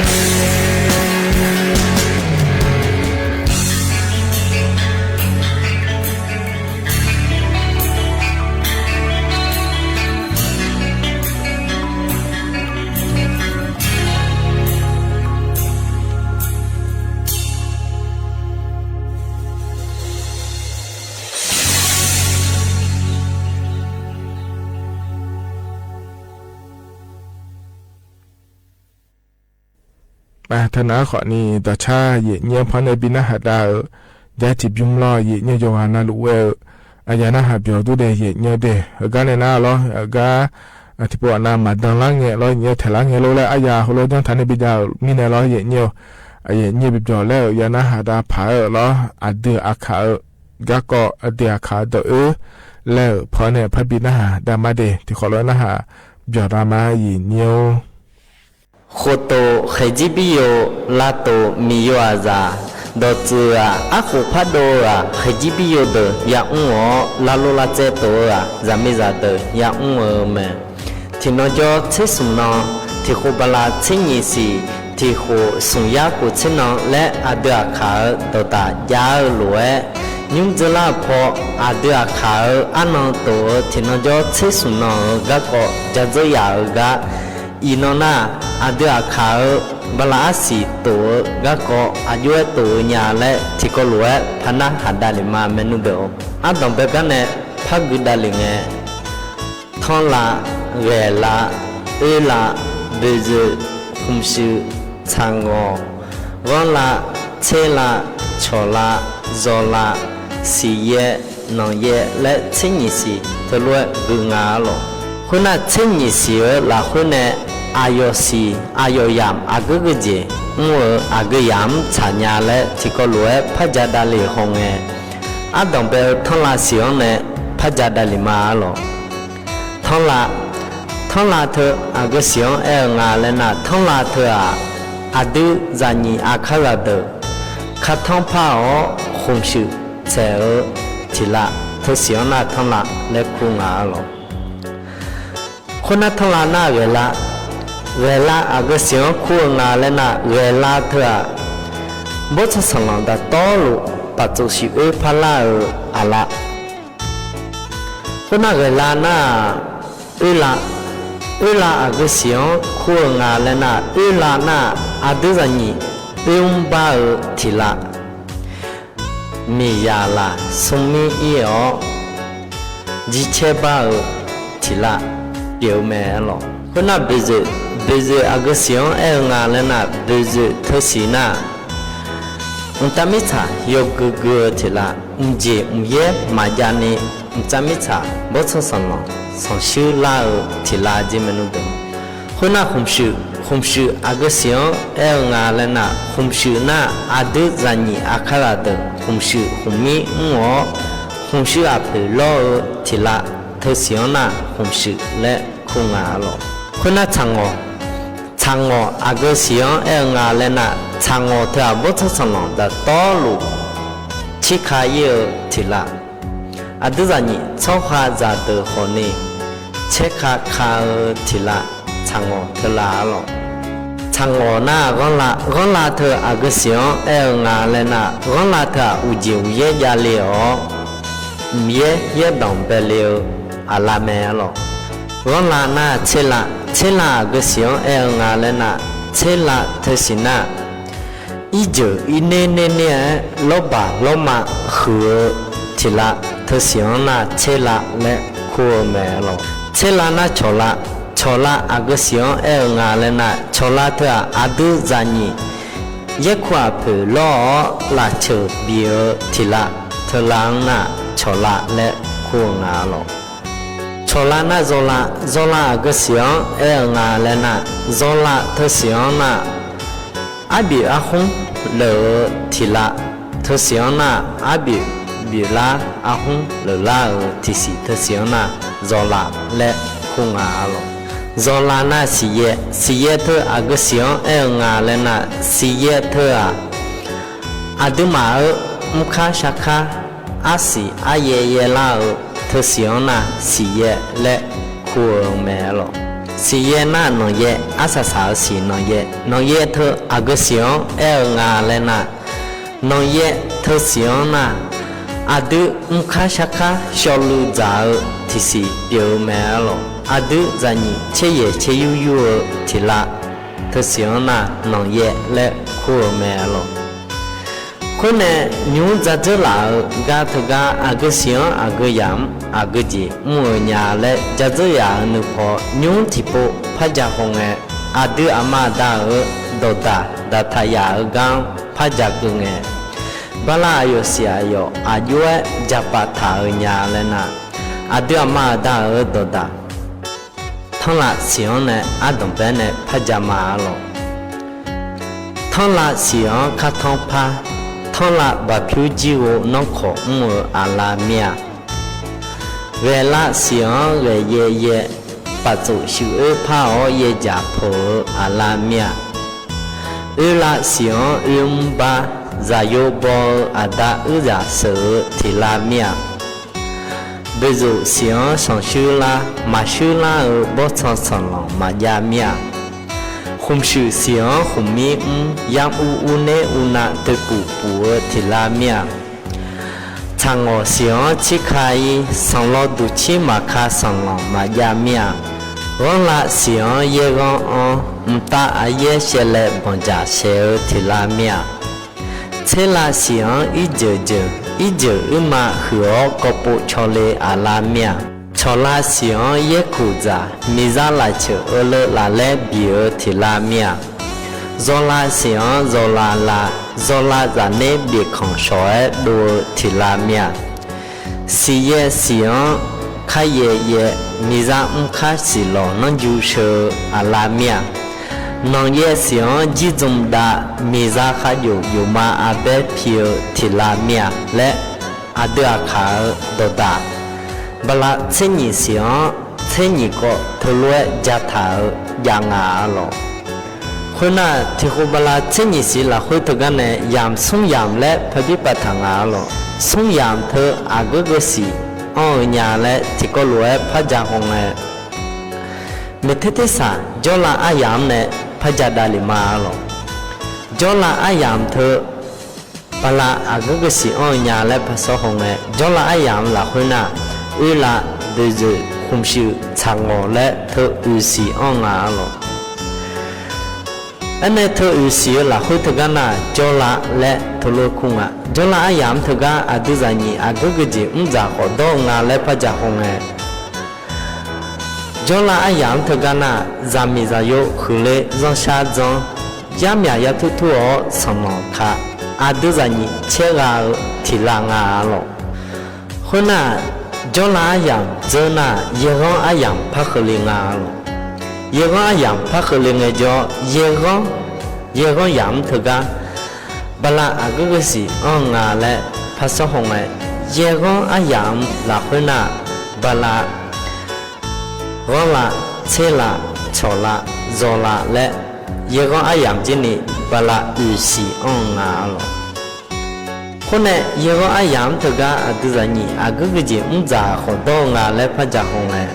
Taqnaq-aer khawfni dawqcar yaeq nyir-anr par nae bi narhaq dav-euq, jar tiqbymr lawr yaeq nyir yawqghaq navluf ghae-eu, aqyaf narhaq byawq dur dae yaeq nyir de. Heugar nae nar lawr, heugar tiqpov aqnav maqdan lar ngae lawr, yaeq nyir taeq lar ngae lor laer aryaq heulof janr taq nae bi jav-euq mirnae lawr yaeq nyir-eu, yaeq nyir bi byawq laer-euq ya narhaq dav paq-aer-euq lawr, aqdui aqkaq-eu garkawv, aqdui aqkaq-eu dawq oer laer-euq paw nae par bi narhaq dav ma de. Tiqkhawf lof-aer narhaq byawq dav ma yaeq nyir-or. Khof tof khaeqjir bir yo, lav tof miqyo aqzaf, dawqtsuif-aq arkhof pardov-eu-aq, khaeqjir bir yo deuq yamr-awr, lavlov lavtsaev tof-eu-aq, zaqmiqzaq deuq yamr-eu mae. Tiqnan jawr tser smq nan, tiqkhof bala tser nyiq siq, tiqkhof smq yar khof tser nan laer aqdui aqkaq-euq dawqdaq jav-eu lof-aer, nymr dzeur lar-euq paw, aqdui aqkaq-euq arnan tof-eu tiqnan jawr tser smq nan-euq garkawv ja dzeur yaf-eu gar, iqnan nar, aqdui aqkaq-euq bala arsiq tof-eu garkawv aqjox-aer tof-eu nya laer tiqkawv lof-aer par narhaq dav lef ma maernmr deuq-or. Ardanqbae gar nae par gui dav lef ngae, tanrlav, ghaeqlav, oerlav, boeqzoeq, khmqshuif, tsaqngawq, ghanrlav, tserlav, cawqlav, zawqlav, siqyaer, nanqyaer laer tser nyiq siq teulof-aer gui nga-ar lawq. Khoernar, tser nyiq siq-euq lafkhoer nae aqyawf siq aqyawf yamq aqgeu geujeq mr-eu aqgeu yamq-anr tsaq nya laer tiqkawv lof-aer par ja dav lef hawngae, ardanqbae-eu tanrlav siq-anr nae par ja dav lef ma-ar lawq. Tanrlav, tanrlav teu aqgeu siq-anr aer-eu nga laer nar, tanrlav teu-aq, aqdui zaqnyiq aqkar ghaq deuq kar tanrpar-awr khmqshuif tsaeq-eu tiqlav teu siq-anr nar tanrlav laer kur nga-ar lawq. Khoernar, tanrlav nar ghaeqlav, ghaeqlav aqgeu siq-anr kur-eu nga laer nar, ghaeqlav teu-aq, bawrtsanq sanqlanq daqtawvluf paqtsov siq oer parlar-eu aqlav. Khoernar, ghaeqlav nar-aq, oerlav, oerlav aqgeu siq-anr kur-eu nga laer nar, oerlav nar-aq, aqdui zaqnyiq oermr bar-eu tiqlav, miqzaq laf smrmir ir-awr jircaer bar-eu tiqlav pyeuf-eu mae-ar lawq. Khoernar, boeqzoeq, boeqzoeq aqgeu siq-anr aer-eu nga laer nar, boeqzoeq teu siq nar, mqtav mirtsaq yawgui gui-eu tiqlav, mqjeq mqyaer maqjav ni mqtav mirtsaq bawrtsanq sanqlanq sanqshuir lar-eu tiqlav jeq maernmr deuq. Khoernar, khmqshuif, khmqshuif aqgeu siq-anr aer-eu nga laer nar, khmqshuif nar aqdui zaqnyiq aqkar ghaq deuq khmqshuif khmqmir mr-awr, khmqshuif aqpoeq lawr-eu tiqlav teu siq-anr nar khmqshuif laer kur nga-ar lawq. Khoernar, tsaqngawq, tsaqngawq aqgeu siq-anr aer-eu nga laer nar, tsaqngawq teu-aq bawrtsanq sanqlanq daqtawvluf tserka ir-eu tiq lav. Aqdui zaqnyiq tsawrhaqzaq deuq khawfni, tserka ka-eu tiq lav tsaqngawq teular arlawq. Tsaqngawq nar ghanrla, ghanrla teu aqgeu siq-anr aer-eu nga laer nar, ghanrla teu-aq uqjeq uqyaer javle-awr, mqyaer yaerdanq baele-eu aqlav mae arlawq. Ghanrla nar tserlav, tserlav aqgeu siq-anr aer-eu nga laer nar, tserlav teu siq nar, irjeuq irner ner ner-aer lawrbaq lawrma huiq-eu tiq lav teu siq-anr nar tserlav laer kur-eu mae arlawq. Tserlav nar cawqlav, cawqlav aqgeu siq-anr aer-eu nga laer nar, cawqlav teu-aq aqdui zaqnyiq yaerkuq aqpoeq lawr-awr lafceuq bif-eu tiq lav teular-anr nar cawqlav laer kur-eu nga arlawq. Cawqlav nar zawlav, zawlav aqgeu siq-anr aer-eu nga laer nar, zawlav teu siq-anr nar, arbif arkhmr leuq-eu tiq lav teu siq-anr nar, arbif biflar arkhmr leuqlar-euq tiqsiq teu siq-anr nar, zawlav laer kur nga arlawq. Zawlav nar siqyaer, siqyaer teu aqgeu siq-anr aer-eu nga laer nar, siqyaer teu-aq, aqduimaf-euq mrkar sharkar arsiq aryaer yaerlar-eu teu siq-anr nar siqyaer laer kur-eu mae arlawq. Siqyaer nar nanqyaer, arsaq saq-eu siq nanqyaer, nanqyaer teu aqgeu siq-anr aer-eu nga laer nar, nanqyaer teu siq-anr nar, aqdui mrkar sharkar shawluiv dzaq-eu tiqsiq pyeuf-eu mae arlawq. Aqdui zaqnyiq tser yaeq tser yur yur-eu tiq lav teu siq-anr nar nanqyaer laer kur-eu mae arlawq. Khoernae, nymr dzardzeur laf-eu gar teugar aqgeu siq-anr aqgeu yamq-anr aqgeu jeq mr-eu nya laer dzardzeur yaf-euq nuipaw nymr tiqpov par ja haw ngae, aqdui aqma aqda-euq dawqdaq daqtaq yaf-eu gar-anr par ja keuv ngae, bala aqyawf siq aqyawf aqjox-aer jaqpav taq-eu nya laer nar, aqdui aqma aqda-euq dawqdaq tanrlav siq-anr nae ardanqbae nae par ja ma arlawq. Tanrlav siq-anr kartanr par, tanrlav baqpyur jir ghov nanrkhawf mr-eu aqlav mir-a. Ghaeqlav siq-anr ghaeqyaer yaer, paftsof shuif oer par-awr yaerjaq peuq-eu aqlav mir-a. Oerlav siq-anr oermr bar, zaqyo baw-eu aqda uirzaq sheuq-eu tiq lav mir-a. Boeqzoq siq-anr sanqshuir lar, maqshuir lar-eu bawrtsanq sanqlanq maqjav mir-a. Khmqshuif siq-anr khmqmir mr, yamr ur ur ner ur nav doeqpuf puf-eu tiq lav mir-a. Tsaqngawq siq-anr tsirka ir, sanqlaw duqcir maqka sanqlanq maqjav mir-a. Ghanrlav siq-anr yaerghanr anr, mqtav aqyaer shaevlaev banqdzaq shaeq-eu tiq lav mir-a. Tserlav siq-anr irjeuq jeuq, irjeuq uirma huiq-awr kawvpov cawle aqlav mir-a. Cawqlav siq-anr yaerkuq dzaq, miqzaq lafceuq euleu laflaer biq-eu tiq lav mir-a. Zawlav siq-anr zawlav lav, zawlav zafner bifkanq shawq-aer dov-eu tiq lav mir-a. Siqyaer siq-anr karyaer yaer, miqzaq mrkar siqlawq nanrju sheu-eu aqlav mir-a. Nanqyaer siq-anr jirdzm dav, miqzaq kharjof jofma arbaer pi-eu tiq lav mir-a laer, aqdui aqkaq-eu dawqdaq bala tser nyiq siq-anr tser nyiq kawv teulof-aer jataq-euq jav nga arlawq. Khoernar, tiq khov bala tser nyiq siq lafkhoer teugar nae yamq smr yamq laer parbir pav taq nga arlawq. Smr yamq teu aqgeu geusiq anr-eu nya laer tiqkawv lof-aer par ja haw ngae, maeqter tersaq jawrlav aryamq-anr nae par ja davlef ma arlawq. Jawrlav aryamq teu bala aqgeu geusiq anr-eu nya laer par sawr haw ngae, jawrlav aryamq lafkhoer nar, oerlav, boeqzoeq, khmqshuif, tsaqngawq laer teu uiqsiq anr nga arlawq. Aernae teu uiqsiq-eu lafkhoer teugar nar, jawrlav laer teulof kur nga. Jawrlav aryamq-anr teugar aqdui zaqnyiq aqgeu geujeq mrdzaq khawf dawr-eu nga laer par ja haw ngae, jawrlav aryamq-anr teugar nar, zaqmiq zaqyo huiqle zanrshar dzanr, yarmyaq yartur tur-awr sanqlanq ka, aqdui zaqnyiq caergha-eu tiq lav nga arlawq. Khoernar, jawrlav aryamq dzeur nar, yaerghanr aryamq par keuvle nga arlawq. Yaerghanr aryamq par keuvle ngaejawr, yaerghanr, yaerghanr yamq-anr teugar bala aqgeu geusiq anr-eu nga laer par sawr haw ngae, yaerghanr aryamq lafkhoer nar, bala ghanrlav, tserlav, cawqlav, zawlav laer yaerghanr aryamq jir ni bala uiqsiq anr-eu nga arlawq. Khoernae, yaerghanr aryamq-anr teugar aqdui zaqnyiq aqgeu geujeq mr dzaq khawf dawr-eu nga laer par ja haw ngae,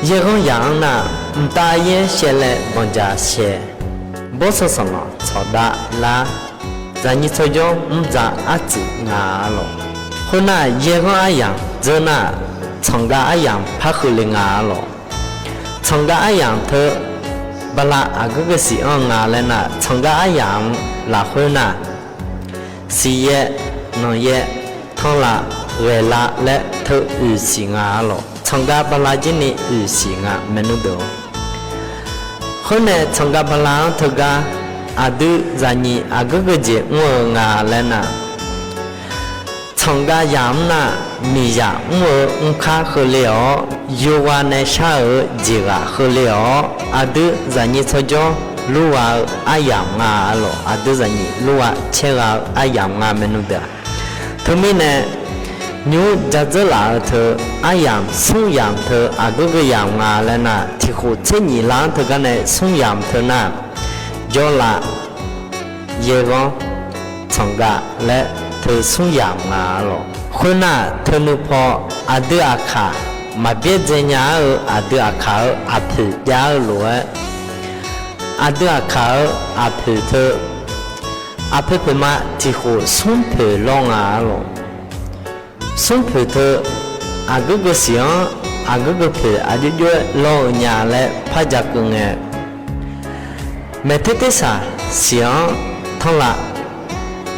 yaerghanr yamq-anr nar, mqtav yaer shaev laer banqdzaq shaeq, bawrtsanq sanqlanq tsawqdav lar, zaqnyiq tsawrjawr mr dzaq artsuif nga-a lawq. Khoernar, yaerghanr aryamq dzeur nar, tsanqgav aryamq par kheuvle nga-a lawq. Tsanqgav aryamq teu bala aqgeu geusiq anr-eu nga laer nar, tsanqgav aryamq lafkhoer nar, siqyaer, nanqyaer, tanrlav, ghaeqlav laer teu oeqsiq nga-a lawq. Tsanqgav bala jir ni oeqsiq nga maernmr deuq-or. Khoernae, tsanqgav bala-anr teugar aqdui zaqnyiq aqgeu geujeq mr-eu nga laer nar, tsanqgav yamq-anr nar, miqzaq mr-eu mrkar keuvle-awr, yogha nae shar-euq jeqghaq keuvle-awr, aqdui zaqnyiq tsawrjawr lurgha-eu aryamq nga-a lawq. Aqdui zaqnyiq lurgha caergha-eu aryamq nga maernmr deuq-aq. Teumirnae, nymr ja dzeur laf-eu teu aryamq smr yamq teu aqgeu geu yamq nga laer nar, tiqkhof tser nyiq lar-anr teugar nae smr yamq teu nar, jawrlav, yaerghanr, tsanqgav laer teu smr yamq nga-a lawq. Khoernar, teunui paw aqdui aqkaq maqbyaerdzae nya-ar-eu aqdui aqkaq-euq aqpoeq jav-eu lof-aer, aqdui aqkaq-euq aqpoeq teu aqpoeq poeqma tiqkhof smr poeq lawr nga-a lawq. Smr poeq teu aqgeu geusiq-anr aqgeu geupoeq aqjox jox-aer lawr-eu nya laer par ja keuv ngae, maeqter tersaq siq-anr tanrlav,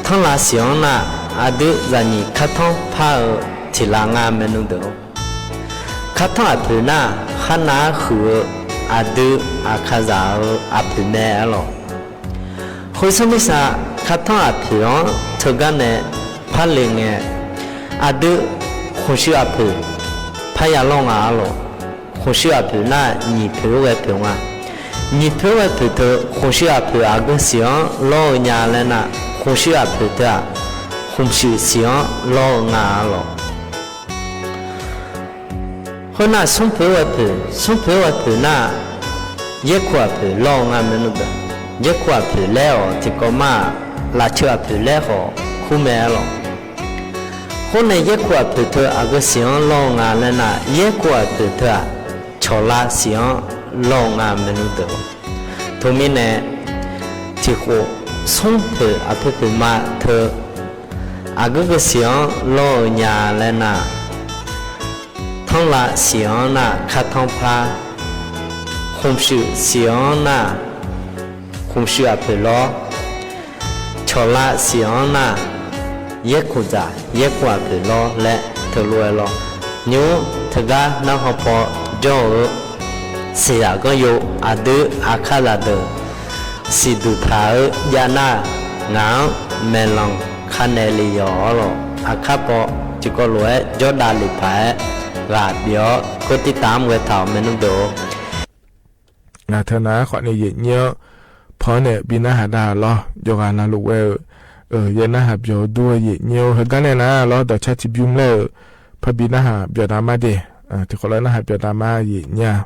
tanrlav siq-anr nar, aqdui zaqnyiq kartanr par-eu tiqlav nga maernmr deuq-or. Kartanr aqpoeq nar, kharnav-aer huiq-eu aqdui aqkaqzaq-euq aqpoeq mae-a lawq. Khoersanr mirtsaq kartanr aqpoeq-anr teugar nae parle ngae, aqdui khmqshuir aqpoeq parya lawr nga-a lawq. Khmqshuir aqpoeq nar, nyiq poeq-aer ghae poeq nga. Nyiq poeq-aer ghae poeq teu khmqshuir aqpoeq aqgeu siq-anr lawr-eu nya laer nar, khmqshuir aqpoeq teu-aq, khmqshuif siq-anr lawr-eu nga-a lawq. Khoernar, smr poeq-aer ghae poeq, smr poeq-aer ghae poeq nar, yaerkuv aqpoeq lawr-eu nga maernmr deuq. Yaerkuv aqpoeq laer-awq tiqkawv mar-aq, lafceuq aqpoeq laer khawf kur mae-a lawq. Khoernae, yaerkuv aqpoeq teu aqgeu siq-anr lawr-eu nga laer nar, yaerkuv aqpoeq teu-aq, cawqlav siq-anr lawr-eu nga maernmr deuq. Teumirnae, tiqkhof smr poeq aqpoeq poeqma teu aqgeu geusiq-anr lawr-eu nya laer nar, tanrlav siq-anr nar kartanr par, khmqshuif siq-anr nar khmqshuif aqpoeq lawr, cawqlav siq-anr nar yaerkuv dzaq yaerkuv aqpoeq lawr laer teulof-aer lawr. Nymr teugar narkhan paw jawr-eu seqzaq ganryo aqdui aqkaqzaq deuq siqduq taq-eu jav nar, ngaq-anr maeqlanq kanaeq lef yawq-awr lawq. Aqkar paw tiqkawv lof-aer jawrdav lef paq-aer ghaq bif-awr กดติดตาม ghae taq-awq maernmr deuq-or. Ngaq teu nar khawfni yaeqnyir-anr paw-anr nae bi narhaq dav lawr. Jawrghaq navluf ghae-eu, yaer narhaq byawq-eu dur-eu yaeqnyir-or, heugar nae nar lawr dawqcar tiqbymr laer-euq parbi narhaq byawq dav mar de. Tiqkhawf laer narhaq byawq dav mar yaeqnyir-a.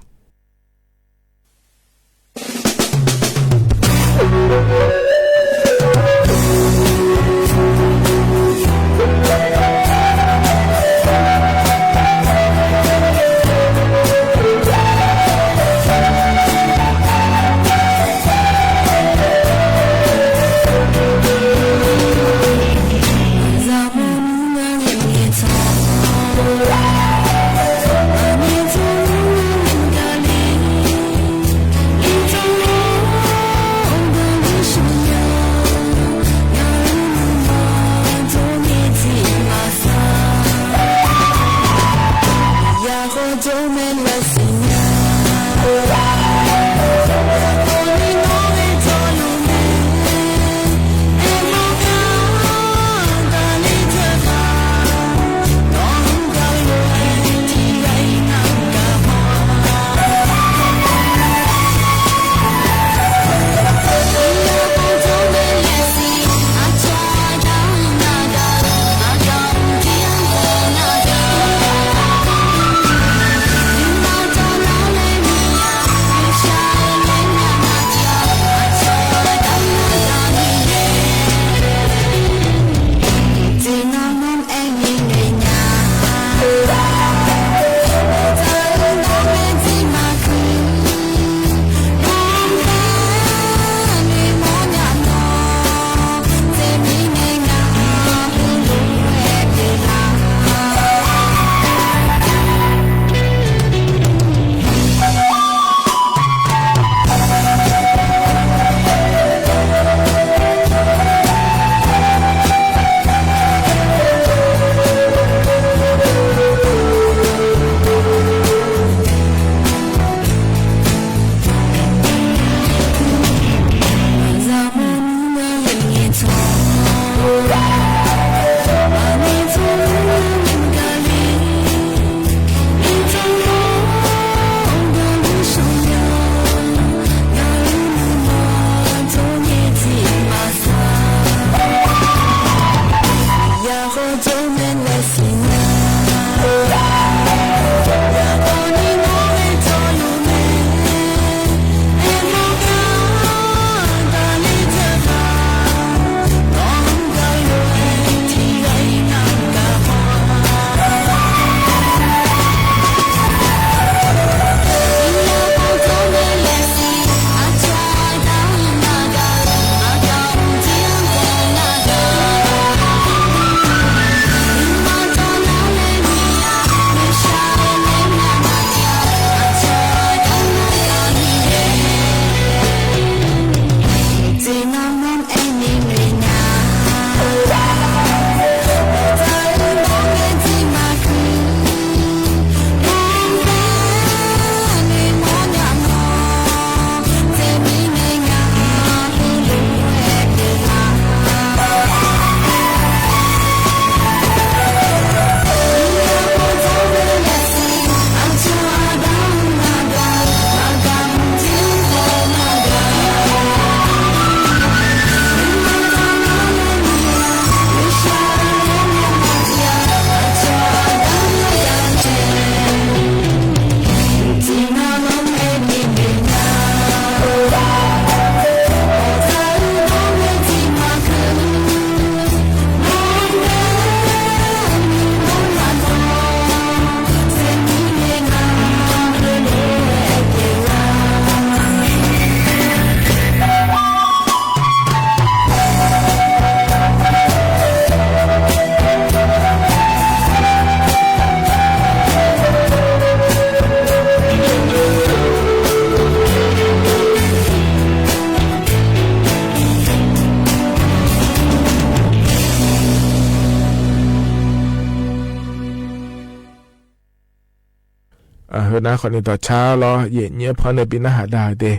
Heunar khawfni dawqcar lawr, yaeqnyaer pannae bi narhaq dav-eu de.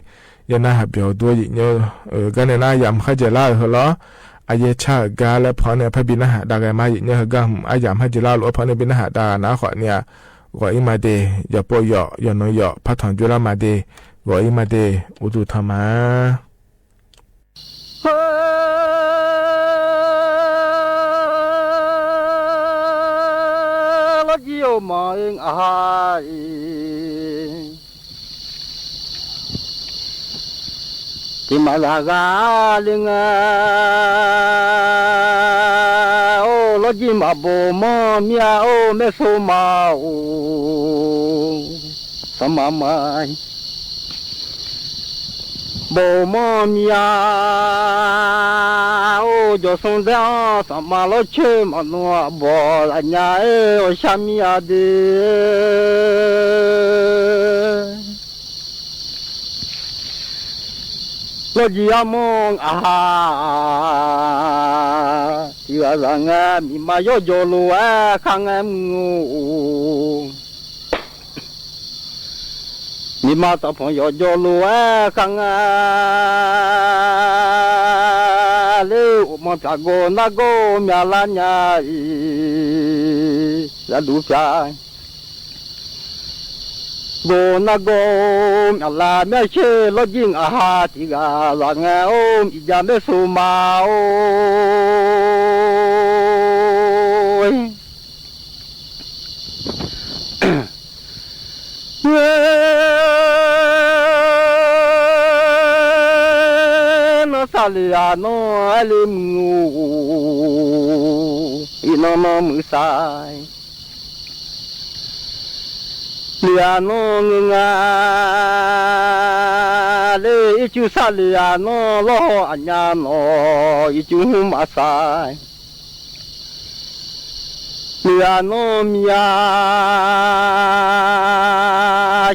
Yanar haq byawq dur-eu yaeqnyaer-eu gar nae nar yamq kharjaeq lar-euq heu lawr. Aqyaer car-euq gar laer pannae par bi narhaq dav ghae ma. Yaeqnyaer heugar hmq aryamq kharjaeq lar lof-aer pannae bi narhaq dav nar khawfni-aq, ghawq-ir ma de. Yawqpov yawq, yawqnan yawq, partaq joerlar ma de. Ghawq-ir ma de. Uqduq tanq ma. Heu, lawrjir-eu manq-eu ngaq-iq, tiqmaq zaqghaq le nga. Or, lawrjir maqbof manr mir-a. Or, maersov ma-or, sanqma ma. Bof manr mir-a. Or, jawqsanr daer-anr sanqma lawrcoer maqnan aqbawq lafnya-aer awqshar mir-a de. Lawrjir armanr ngaq-a, tiqghaq zaq ngae miqma yawjawf lof-aer kharngae mr-or. Miqma taqpanq yawjawf lof-aer kharngae ler-eu uqmanq pyaq gawq nargawr-eu myavlar nya-iq, zaqduq pyaq gawq nargawr-eu myavlar myavsher lawrjir ngaq-a, tiqghaq zaq ngae-or, miqjav maersov ma-or. Nanr sar le-aq nanr aer le muiq-or, iqnan nanr muiq sar. Le-aq nanr ngeur nga ler, ircuf sar le-aq nanr lawrhaw aqnya nawq, ircuf hmr maqsar. Le-aq nanr miq-a,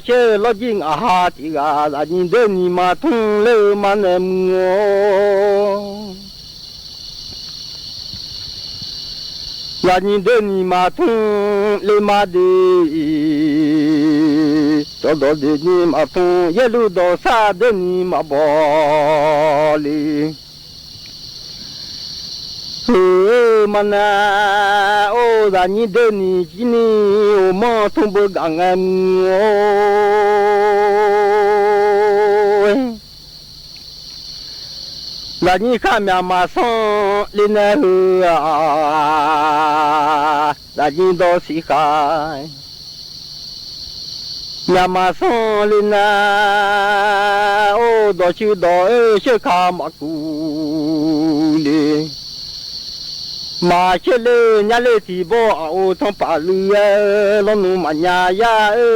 sher lawrjir ngaq-a, tiqghaq zaqnyi deur ni maqtmr ler-eu ma nae muiq-or. Zaqnyi deur ni maqtmr ler ma de, cawqdawq deur ni maqtmr, yaerluf dawqsar deur ni maqbaw le. Heu-eu ma nae, or, zaqnyi deur ni jir ni uqmanr tmr beu gaq ngae muiq-or. Zaqnyi khar myaq maqsanr le nae heu-aq, zaqnyi dawq siq khaq. Myaq maqsanr le nae, or, dawqshuir dawq-eu sheuq ka maqkuv le. Maqsher le nyar le tiqbawr aq-or, tanqpaf luiv-aer lawrnmr maqnya yar-eu.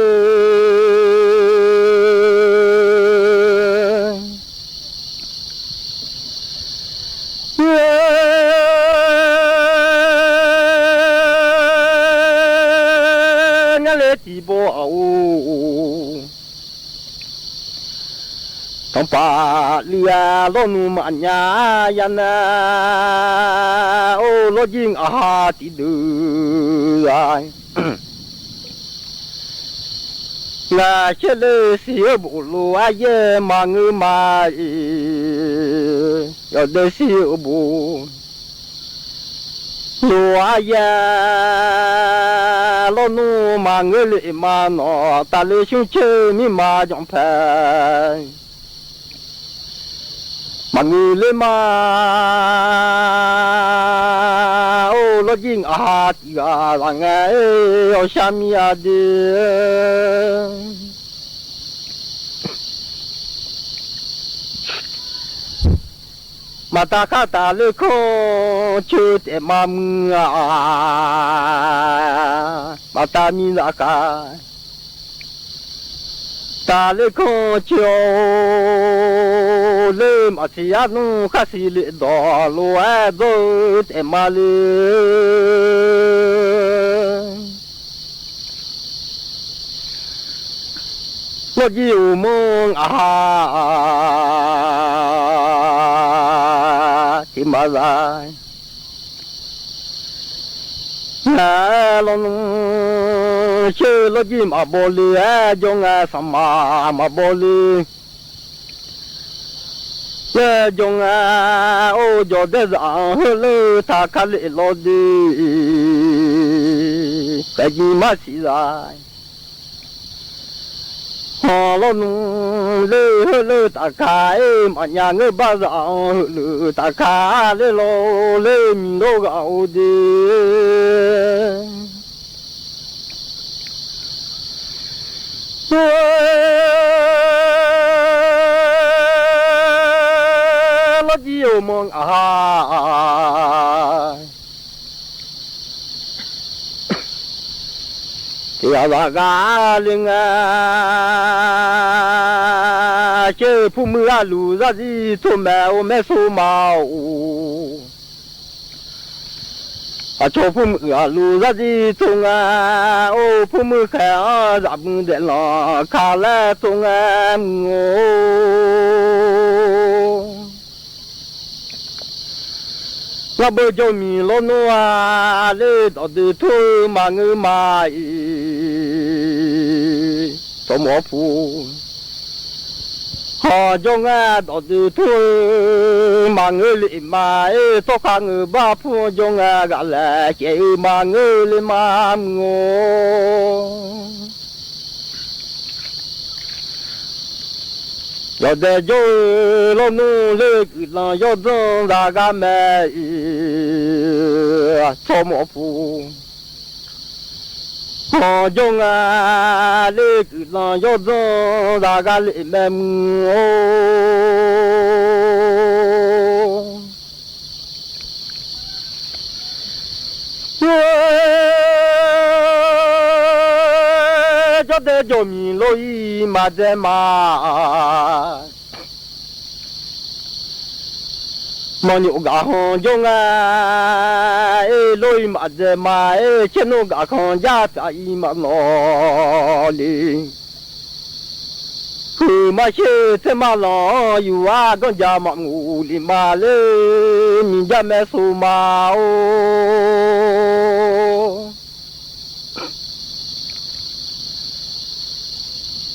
Ngar le tiqbawr aq-or, tanqpaf luiv-a lawrnmr maqnya yar nar, or, lawrjir ngaq-a tiqdeuq-a. Ngaq sher le siq-eu bof lof-aer yaer maqngeur ma-iq, yawdaef siq-eu bof lof-aer yaer lawrnmr maqngeur le ma nawq, taqle shmr coer mirma janqpae maqngeur le ma. Or, lawrjir ngaq-a tiqghaq zaq ngae-aer awqshar mir-a de. Maqtav khar taqler kanr coer taef ma muiq-a, maqtav mir zafkhav taqler kanr coer-awr ler, maqsiq arnmr khar siq le dawq lof-aer dawr-eu taef ma le. Lawrjir uqmanr ngaq-a tiqmaq za. Ngaq-aer lawnmr sher lawrjir maqbaw le-aer jawr ngae, sanqpaq maqbaw le laer jawr ngae, or jawqdaer zaq-anr heuler-eu taqka lef lawr de, khaeqjir marsiq za. Hanq lawnmr ler heuler-eu taqka-ir maqnya ngeur bar zaq-anr heuler-eu taqka ler lawr ler miq lawr ghaq-eu de. Lawrjir-euq manq ngaq ha. Tiq ghaq zaqghaq le ngae, caer-eu purmuiq aqluf zarzir tsov maeq-eu maer sov ma-or. Aqcawq purmuiq aqluf zarzir tsov ngae, or purmuiq khaeq-anr zaqmuiq daeflanq ka laer tsov ngae mr-or. Ngar beu jawrmiq lawrnmr-a, ler dawqdoe tur-eu maqngeur ma-iq, tsawrmawf pu. Hawq jawr ngae dawqdoe tur-eu maqngeur le ma-ir, tsawrkhav ngeur bar pur jawr ngae ghaqlaeq caeq-eu maqngeur le ma mr-or. Yawqdae jawr-eu lawnmr ler guiqlanq yawdzanr zaqghar mae-iq, tsawrmawf pu. Hawq jawr ngae ler guiqlanq yawdzanr zaqghar le mae mr-or. Jawrdae jawqmiq lor-ir maqdzae ma. Manqnyof gaqkhanq jawr ngae, er lor-ir maqdzae ma, er caernmr gaqkhanq jar taf-ir maqnawq le. Huiq mar sher tser mar lanq-anr yuf-ar ganrja maqmuf lef ma ler, miqjar mae sov ma-or.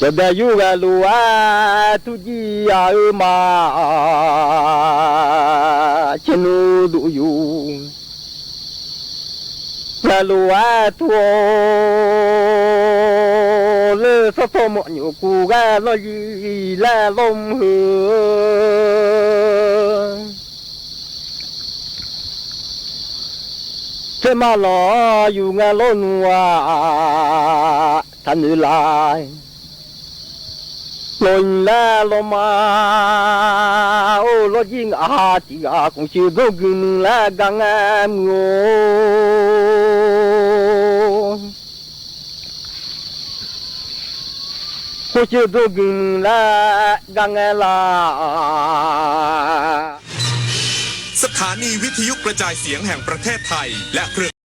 Yawqdae yur ghae lof-aer turjir ya-eu ma, caernmr duq yur. Ghae lof-aer tur-awr ler, sanrsanr mawfnyof kuv ghae lanr yir laer lawrmr heu. Tser mar lanq-anr yuf ngae lawrnmr-aq, taqnoeq laf. Lawq-iq laer lawrma, or lawrjir ngaq ha tiq ghaq khmqshuif dzanr guiqnmq laer gar ngae mr-or. Khmqshuif dzanr guiqnmq laer gar ngae laf. สถานีวิทยุกระจายเสียงแห่งประเทศไทย และเครือ